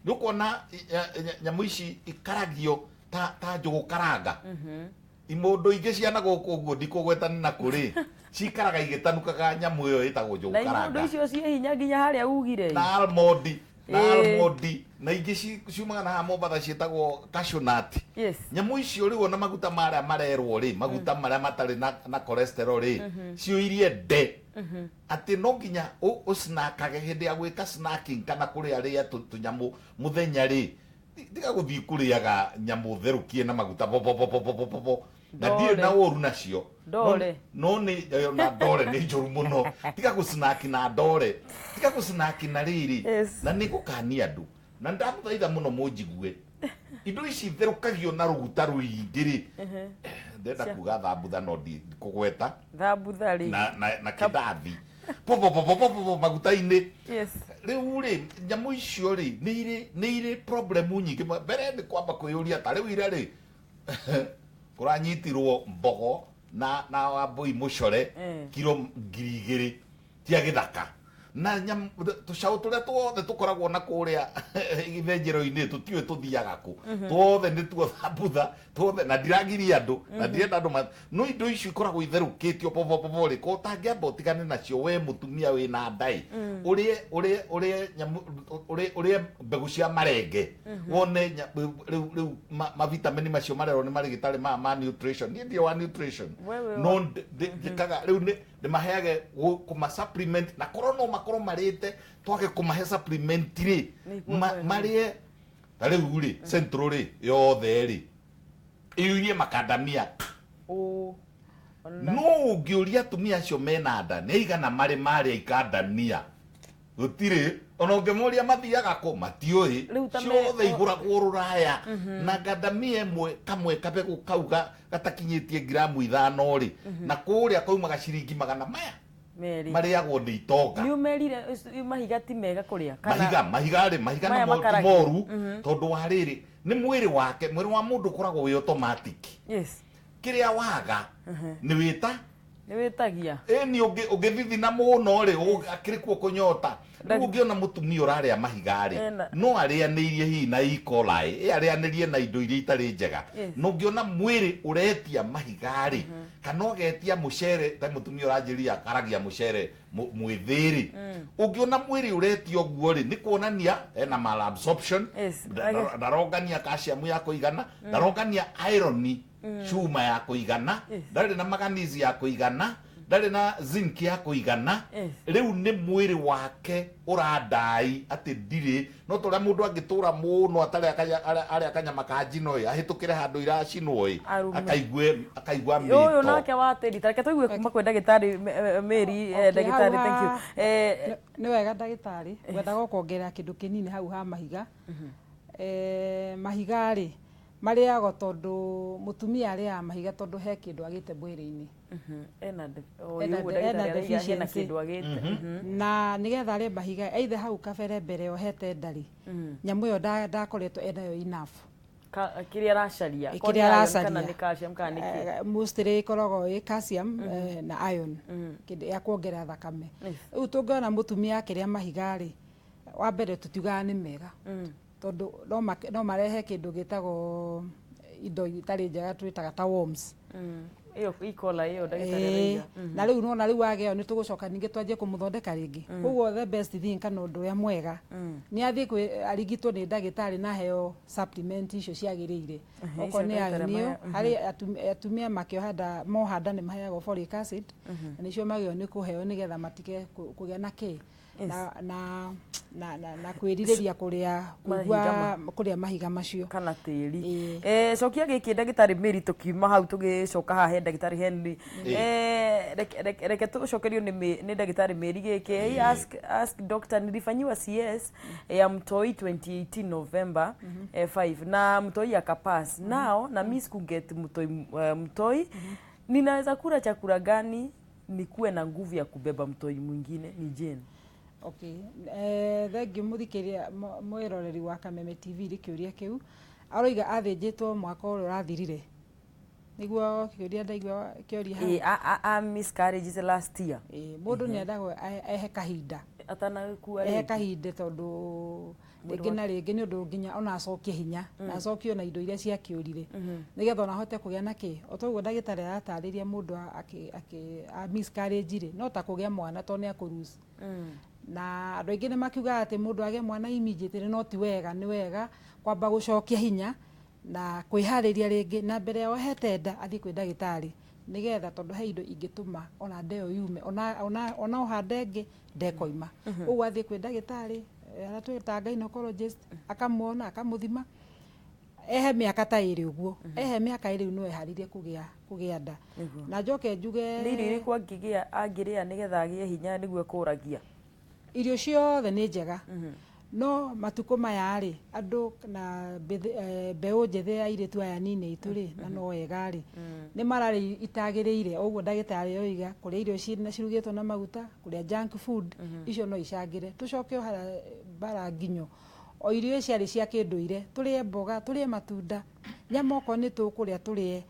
nĩ ũkuona nyamũ ici ikaragio ta njũgũ karanga. Imondo ingĩ ciana gũkũ ũguo ndikũgweta nĩ na kũrĩ cikaraga igĩtanukaga nyamũ ĩyo ĩtagwo njũgũ karanga. Na imondo icio ciĩ hinya nginya harĩa ugire. Na almond, na almond, na ingĩ ciumaga na haha Mombatha ciĩtagwo cashew nut. Nyamũ icio rĩu ona maguta marĩa marerwo rĩ, maguta marĩa matarĩ na cholesterol rĩ, ciũirie nde. Atĩ no nginya ũsnackage hĩndĩ ya gwĩka snacking kana kũrĩa rĩa tũnyamũ mũthenya rĩ, tiga gũthiĩ kũrĩaga nyamũ therũkie na maguta bobobobobobo, na ndirĩ na ũru nacio, no nĩ na ndore nĩ njũru mũno. Tiga gũsnaki na ndore, tiga gũsnaki na rĩrĩ, na nĩ gũkania andũ, na ndamũthaitha mũno mũnjigue. Indo ici therũkagio na rũguta rũingĩ rĩ, ndenda kuga thambutha no ndikũgweta thambutha rĩ na kĩndathi popopopopopo maguta-inĩ. Rĩu rĩ, nyamũ icio rĩ nĩ irĩ problem nyingĩ. Mbere nĩ kwamba kwĩyũria ta rĩu ira rĩ kũranyitirwo mbogo na wambũi mũcore kiro 2,000 cia gĩthaka, na tũcaũ tũrĩa tuothe tũkoragwo na kũrĩa ithĩnjĩro-inĩ tũtiũĩ tũthiaga kũ, tuothe nĩtuo thambutha tuothe. Na ndiragiria andũ na ndirenda andũ, no indo icio ikoragwo itherũkĩtio popopopo rĩ, ko ũtangĩamba ũtigane nacio we mũtumia wĩna ndaĩ, ũrĩe nyamũ, ũrĩe mbegũ cia marenge, wone rĩu mavitamini macio marerwo nĩ marĩgĩtarĩ ma nutrition. Niĩ ndirĩ wa nutrition, no njĩkaga rĩu nĩ ndĩmaheage kũma supplement, na korwo no makorwo marĩte twage kũmahe supplement rĩ, marĩe ta rĩu rĩ central rĩ yothe rĩ iyũirie makandamia. No ũngĩũria atumia acio mena nda nĩ aigana marĩ marĩa ikandamia, gũtirĩ. Ona ũngĩmoria mathiaga kũ, matiũĩ. Ciothe igũragwo rũraya, na ngandamia ĩmwe kamwe kabegũ kau gatakinyĩtie gramu 5 rĩ, na kũrĩa kaumaga ciringi 400 marĩagwo nĩ itonga. Nĩ ũmerire mahiga ti mega kũrĩa? Mahiga rĩ, mahiga nĩ moru, tondũ wa rĩrĩ nĩ mwĩrĩ wake, mwĩrĩ wa mũndũ ũkoragwo wĩ automatic. Kĩrĩa waga nĩ wĩta nĩ wĩtagia. Ĩni ũngĩthithina mũno rĩ, akĩrĩ kuo kũnyota. Rĩu ũngĩona mũtumia ũrarĩa mahiga rĩ, no arĩanĩirie hihi na E. coli, arĩanĩrie na indo iria itarĩ njega. No ũngĩona mwĩrĩ ũretia mahiga rĩ, kana ũgetia mũcere, ta mũtumia ũranjĩria akaragia mũcere mwĩthĩ rĩ, ũngĩona mwĩrĩ ũretia ũguo rĩ, nĩ kuonania ena malabsorption, ndarongania calcium ya kũigana, ndarongania iron cuma ya kũigana, ndarĩ na maganizi ya kũigana, Ndarĩ na zinc ya kũigana. Rĩu nĩ mwĩrĩ wake ũrandai atĩ ndirĩ no ta ũrĩa mũndũ angĩtũra mũno atarĩ arĩa kanyama ka njino ĩ, ahĩtũkĩre handũ iracinwo ĩ, Arume. Akaigua ũyũ mĩto. Nake wa tĩri, tareke tũigue kuma kwĩ ndagĩtarĩ Mary. Okay, Ndagĩtarĩ, hau thank you. Nĩ wega ndagĩtarĩ, ngwendaga kuongerera kĩndũ kĩnini hau ha mahiga. Mahiga rĩ, marĩagwo tondũ mũtumia arĩaga mahiga tondũ he kĩndũ agĩte mwĩrĩ-inĩ. Ena o Ena ũguo ena ndagĩtarĩ arauga hena deficiency. kĩndũ agĩte. Na nĩgetha arĩe mahiga either hau kabere mbere ohete nda rĩ, nyamũ ĩyo ndakoretwo enayo enough. Kĩrĩa aracaria. Ĩ, Korwo kĩrĩa nĩ iron aracaria. kana nĩ calcium kana nĩ kĩ. Mostly ĩkoragwo ĩ calcium na iron, kĩndũ ya kuongerera thakame. Rĩu tũngĩona mũtumia akĩrĩa mahiga rĩ, wa mbere tũtiugaga nĩ mega, tondũ no marehe kĩndũ gĩtagwo indo itarĩ njega twĩtaga ta worms. Ĩyo E. coli ĩyo ndagĩtarĩ Ĩĩ, arauga. Na rĩu nona rĩu wagĩa nĩ tũgũcoka ningĩ twanjie kũmũthondeka rĩngĩ. Koguo the best thing kana ũndũ ũrĩa mwega nĩ athiĩ kwĩ arigitwo nĩ ndagĩtarĩ na aheo supplement icio ciagĩrĩire. Okorwo Icio nĩ ndagĩtarĩ iron ĩyo, maya, harĩ atumia makĩoha nda, moha nda nĩ maheagwo folic acid, na nĩcio magĩrĩirwo nĩ kũheo nĩgetha matige kũgĩa na kĩ na kwĩrirĩria kũrĩa Mahiga kũigua kũrĩa mahiga macio. Kana tĩri. Ĩĩ. Cokia gĩkĩ, ndagĩtarĩ Mary, tũkiuma hau tũgĩcoka haha he ndagĩtarĩ Henry. Reke tũcokerio nĩ ndagĩtarĩ Mary gĩkĩ. Hey, ask doctor, nilifanyiwa CS ya mtoi 2018 November 5 na mtoi akapass. Now na mi sikuget mtoi, mtoi ninaweza kula chakula gani nikuwe na nguvu ya kubeba mtoi mwingine? Ni Jane. Okay. Thengiũ mũthikĩria mwĩroreri wa Kameme TV rĩ, kĩũria kĩu aroiga athĩnjĩtwo mwaka ũrĩa ũrathirire, nĩguo kĩũria ndaigua kĩoria hau. Eh, a miscarriage last year. Mũndũ nĩ endagwo ehe kahinda atanakua ehe rĩngĩ. Kahinda tondũ rĩngĩ na rĩngĩ nĩ ũndũ nginya ona acokie hinya na acokie ona indo iria ciakĩũrire nĩgetha ona ahote kũgĩa na kĩ o toguo ndagĩtarĩ aratarĩria mũndũ akĩ a miscarriage rĩ, no ta kũgĩa mwana tondũ nĩ akũlose. Na andũ aingĩ nĩ makiugaga atĩ mũndũ agĩe mwana immediately, no ti wega. Nĩ wega kwamba gũcokia hinya na kwĩharĩria rĩngĩ, na mbere ya ohete nda athiĩ kwĩ ndagĩtarĩ nĩgetha, tondũ he indo ingĩtũma ona nda ĩyo yume, ona oha nda ĩngĩ ndekoima. Ũguo athiĩ kwĩ ndagĩtarĩ arĩa twĩtaga gynecologist, akamuona, akamũthima, ehe mĩaka ta 2 ũguo, ehe mĩaka 2 no eharĩrie kũgĩa nda. Na njoke njuge Nĩ irio irĩkũ angĩrĩa nĩgetha agĩe hinya, nĩguo ekũragia? Irio ciothe nĩ njega, no matukũ maya rĩ, andũ na mbeũ njĩthĩ ya airĩtu aya nini aitũ rĩ, na no wega rĩ, nĩ mararĩa itagĩrĩire. Ũguo ndagĩtarĩ oiga kũrĩa irio cirugĩtwo na maguta, kũrĩa junk food, icio no icangĩre. Tũcoke o harĩa mbara nginyo o irio ciarĩ cia kĩndũire, tũrĩe mboga, tũrĩe matunda, nyama okorwo nĩ tũkũrĩa, tũrĩe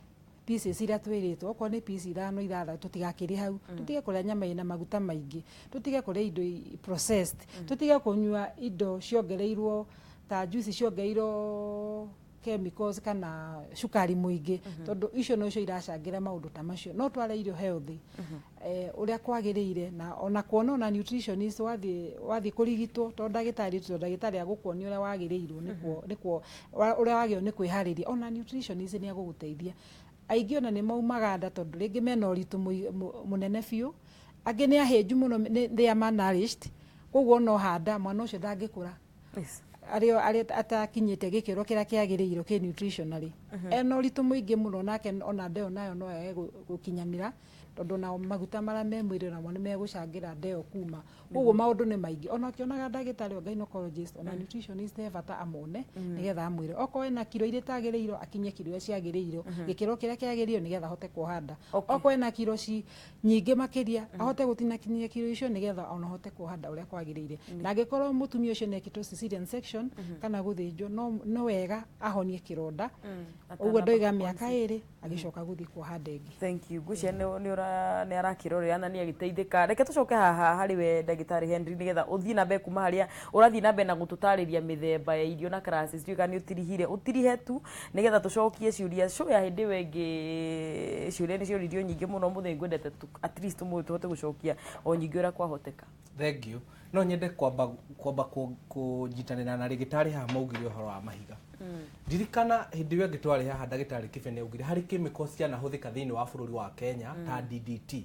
pieces iria twĩrĩtwo, okorwo nĩ piece ithano, ithathatũ, tũtigakĩrie hau. Tũtige kũrĩa nyama ĩna maguta maingĩ, tũtige kũrĩa indo processed, tũtige kũnyua indo ciongereirwo ta juice ciongereirwo chemicals kana cukari mũingĩ, tondũ icio nocio iracangĩra maũndũ ta macio. No tware irio healthy ũrĩa kwagĩrĩire, na ona kuona ona nutritionist wathiĩ kũrigitwo, tondũ ndagĩtarĩ to ndagĩtarĩ agũkuonia ũrĩa wagĩrĩirwo nĩkuo ũrĩa wagĩrĩirwo nĩ kwĩharĩria, ona nutritionist nĩ agũgũteithia. Aingĩ ona nĩ maumaga nda tondũ rĩngĩ mena ũritũ mũnene biũ, angĩ nĩ ahĩnju mũno, they are malnourished, koguo ona ohanda mwana ũcio ndangĩkũra arĩ atakinyĩte gĩkĩro kĩrĩa kĩagĩrĩirwo kĩ nutritionally. Ena ũritũ mũingĩ mũno nake, ona nda ĩyo nayo no yage gũkinyanĩra, tondũ nao maguta marĩa me mwĩrĩ namo nĩ megũcangĩra nda ĩyo kuma. Koguo maũndũ nĩ maingĩ, ona ũkĩonaga ndagĩtarĩ o gynecologist ona nutritionist, he bata amone nĩgetha amwĩre okorwo ena kiro iria itagĩrĩirwo, akinye kiro iria ciagĩrĩirwo, gĩkĩro kĩrĩa kĩagĩrĩirwo, nĩgetha ahote kuoha nda. Okorwo ena kiro ci nyingĩ makĩria, ahote gũtinakinyia kiro icio nĩgetha ona ahote kuoha nda ũrĩa kwagĩrĩire. Na angĩkorwo mũtumia ũcio nĩ ekĩtwo cesarean section kana gũthĩnjwo, no wega ahonie kĩronda ũguo ndoiga mĩaka 2 agĩcoka gũthiĩ kuoha nda ĩngĩ. Thank you. Ngwĩciria nĩ arakĩrorera na nĩ agĩteithĩka. Reke tũcoke haha harĩ we ndagĩtarĩ Henry, nĩgetha ũthiĩ na mbere kuma harĩa ũrathiĩ na mbere na gũtũtarĩria mĩthemba ya irio na classes. Ndiũĩ kana nĩ ũtirihire, ũtirihe tu nĩgetha tũcokie ciũria show ya hĩndĩ ĩyo ĩngĩ. Ciũria nĩ cioririo nyingĩ mũno mũthenya, ngwendete at least ũmũthĩ tũhote gũcokia o nyingĩ ũrĩa kwahoteka. Thank you. No nyende kwamba kũnyitanĩra na rĩgĩtarĩ haha maugire ũhoro wa mahiga. Ndirikana hĩndĩ ĩyo ĩngĩ twarĩ haha ndagĩtarĩ Kibe nĩ augire harĩ chemicals cianahũthĩka thĩinĩ wa bũrũri wa Kenya ta DDT,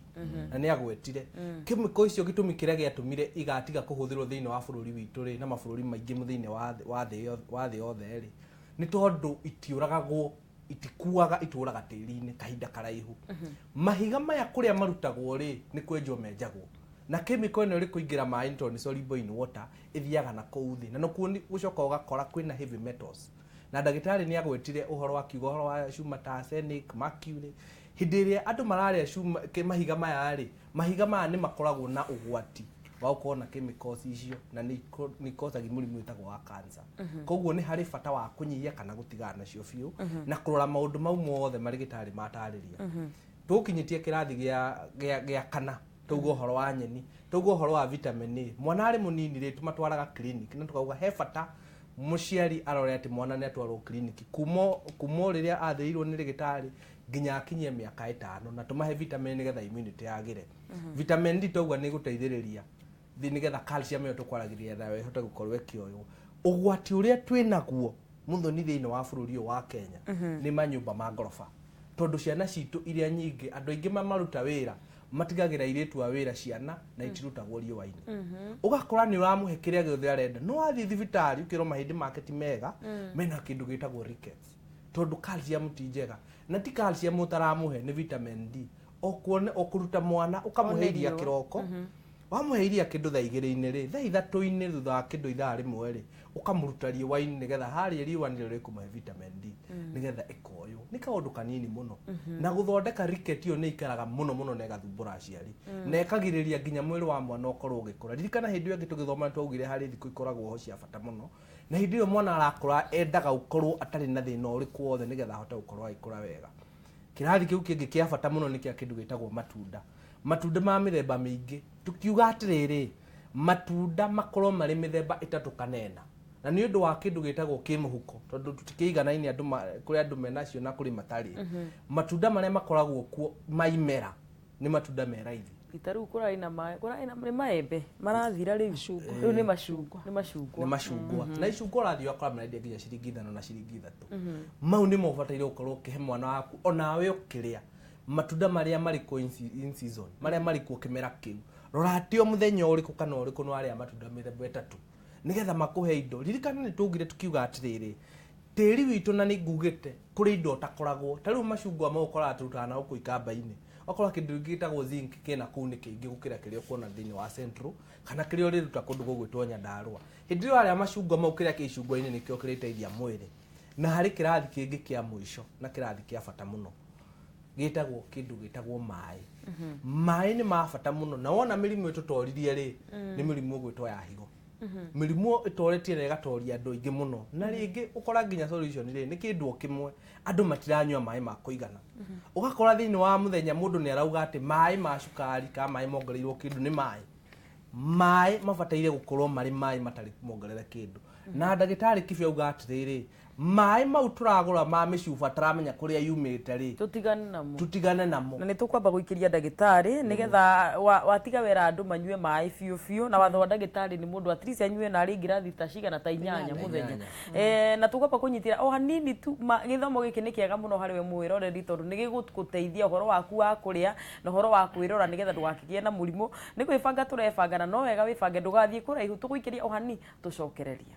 na nĩ agwetire chemical icio gĩtũmi kĩrĩa gĩatũmire igatiga kũhũthĩrwo thĩinĩ wa bũrũri witũ rĩ, na mabũrũri maingĩ thĩinĩ wa thĩ yothe rĩ, nĩ tondũ itiũragagwo, itikuaga, itũraga tĩri-inĩ kahinda karaihu. Mahiga maya kũrĩa marutagwo rĩ, nĩ kwenjwo menjagwo, na chemical ĩno ĩrĩ kũingĩra maĩ tondũ nĩ soluble in water, ĩthiaga na kũu thĩ, na nokuo gũcoka ũgakora kwĩna heavy metals. Na ndagĩtarĩ nĩ agwetire ũhoro wa kiugo ũhoro wa cuma ta arsenic, mercury. Hĩndĩ ĩrĩa andũ mararĩa cuma mahiga maya rĩ, mahiga maya nĩ makoragwo na ũgwati wa gũkorwo na chemicals icio, na nĩ icausagia mũrimũ wĩtagwo wa cancer. Koguo nĩ harĩ bata wa kũnyihia kana gũtigana nacio biũ, na kũrora maũndũ mau mothe marĩgĩtarĩ matarĩria. Tũkinyĩtie kĩrathi gĩa kana, tauga ũhoro wa nyeni, tauga ũhoro wa vitamin A. Mwana arĩ mũnini rĩ, tũmatwaraga clinic na tukauga he bata mũciari arore atĩ mwana nĩ atwarwo clinic kuma rĩrĩa athĩirwo nĩ rĩgĩtarĩ nginya akinyie mĩaka 5, na tũmahe vitamin nĩgetha immunity yagĩre. Vitamin D tauga nĩ gũteithĩrĩria thĩ nĩgetha calcium ĩyo tũkwaragĩria nayo ĩhote gũkorwo ĩkĩoywo. Ũgwati ũrĩa twĩnaguo mũthoni thĩinĩ wa bũrũri ũyũ wa Kenya nĩ manyũmba ma ngoroba, tondũ ciana citũ iria nyingĩ andũ aingĩ mamaruta wĩra matigagĩra airĩtu a wĩra ciana na itirutagwo riũa-inĩ. Ũgakora nĩ ũramũhe kĩrĩa gĩothe arenda, no wathiĩ thibitarĩ ũkĩrwo mahĩndĩ make ti mega, mena kĩndũ gĩtagwo rickets, tondũ calcium ti njega, na ti calcium ũtaramũhe, nĩ vitamin D. Ũkũruta mwana ũkamũhe iria kĩroko, wamũhe iria kĩndũ thaa 2 rĩ, thaa 3 thutha wa kĩndũ ithaa 1 rĩ, ũkamũruta riũa-inĩ nĩgetha harĩa riũa nĩrĩo rĩkũmũhe vitamin D nĩgetha ĩkoywo. Nĩ kaũndũ kanini mũno, na gũthondeka ricket ĩyo nĩ ikaraga mũno mũno na ĩgathumbũra aciari, na ĩkagirĩrĩria nginya mwĩrĩ wa mwana ũkorwo ũgĩkũra. Ririkana hĩndĩ ĩyo ĩngĩ tũgĩthoma twaugire harĩ thikũ ikoragwo ho cia bata mũno, na hĩndĩ ĩyo mwana arakũra endaga gũkorwo atarĩ na thĩna ũrĩkũ wothe nĩgetha ahote gũkorwo agĩkũra wega. Kĩrathi kĩu kĩngĩ kĩa bata mũno nĩ kĩa kĩndũ gĩtagwo matunda. Matunda ma mĩthemba mĩingĩ, tukiuga atĩrĩrĩ, matunda makorwo marĩ mĩthemba 3 kana 4, na nĩ ũndũ wa kĩndũ gĩtagwo kĩmũhuko, tondũ tũtikĩiganaine andũ kũrĩ andũ menacio na kũrĩ matarĩ. Matunda marĩa makoragwo kuo maimera nĩ matunda me raithi. Ita rĩu kũrarĩ na kũrarĩ na nĩ maembe marathira rĩu, rĩu nĩ macungwa, nĩ macungwa, nĩ macungwa. Na icungwa ũrathiĩ ũgakora marendia nginya ciringi 5 na ciringi 3. Mau nĩmo ũbataire gũkorwo ũkĩhe mwana waku onawe ũkĩrĩa. Matunda marĩa marĩ kuo in season, marĩa marĩ kuo kĩmera kĩu, rora atĩ o mũthenya ũrĩkũ kana ũrĩkũ nĩ warĩa matunda mĩthemba 3 nĩgetha makũhe indo. Ririkana nĩ twaugire tukiuga atĩrĩrĩ, tĩri witũ na nĩ ngugĩte kũrĩ indo ũtakoragwo ta rĩu macungwa mau ũkoraga tũrutaga na gũkũ ikamba-inĩ, ũgakora kĩndũ kĩngĩ gĩtagwo zinc kĩna kũu nĩ kĩingĩ gũkĩra kĩrĩa ũkuona thĩinĩ wa Central kana kĩrĩa ũrĩruta kũndũ gũgwĩtwo Nyandarũa. Hĩndĩ ĩrĩa warĩa macungwa mau kĩrĩa kĩ icungwa-inĩ nĩkĩo kĩrĩteithia mwĩrĩ. Na harĩ kĩrathi kĩngĩ kĩa mũico na kĩrathi kĩa bata mũno gĩtagwo kĩndũ gĩtagwo maĩ. Maĩ nĩ ma bata mũno, na wona mĩrimũ ĩtũtoririe rĩ, nĩ mĩrimũ ĩgwĩtwo ya higo. Mĩrimũ ĩtoretie na ĩgatoria andũ aingĩ mũno, na rĩngĩ ũkora nginya solution rĩ nĩ kĩndũ o kĩmwe, andũ matiranyua maĩ ma kũigana. Ũgakora thĩinĩ wa mũthenya mũndũ nĩ arauga atĩ maĩ ma cukari kana maĩ mongereirwo kĩndũ nĩ maĩ. Maĩ mabataire gũkorwo marĩ maĩ matarĩ mongerere kĩndũ. Na ndagĩtarĩ Kibe auga atĩrĩrĩ, maĩ mau tũragũra ma mĩcuba taramenya kũrĩa yumĩte rĩ, tũtigane namo, tũtigane namo. Na nĩ tũkwamba gũikĩria ndagĩtarĩ nĩgetha watiga wera andũ manyue maĩ biũ biũ, na watho wa ndagĩtarĩ nĩ mũndũ at least anyue narĩ ngirathi ta cigana ta 8 mũthenya. Na tũkwamba kũnyitĩra o hanini tu, gĩthomo gĩkĩ nĩ kĩega mũno harĩ we mwĩroreri, tondũ nĩ gĩgũgũteithia ũhoro waku wa kũrĩa na ũhoro wa kwĩrora nĩgetha ndũgakĩgĩe na mũrimũ. Nĩ kwĩbanga tũrebanga, na no wega wĩbange ndũgathiĩ kũraihu, tũgũikĩria o hanini tũcokererie.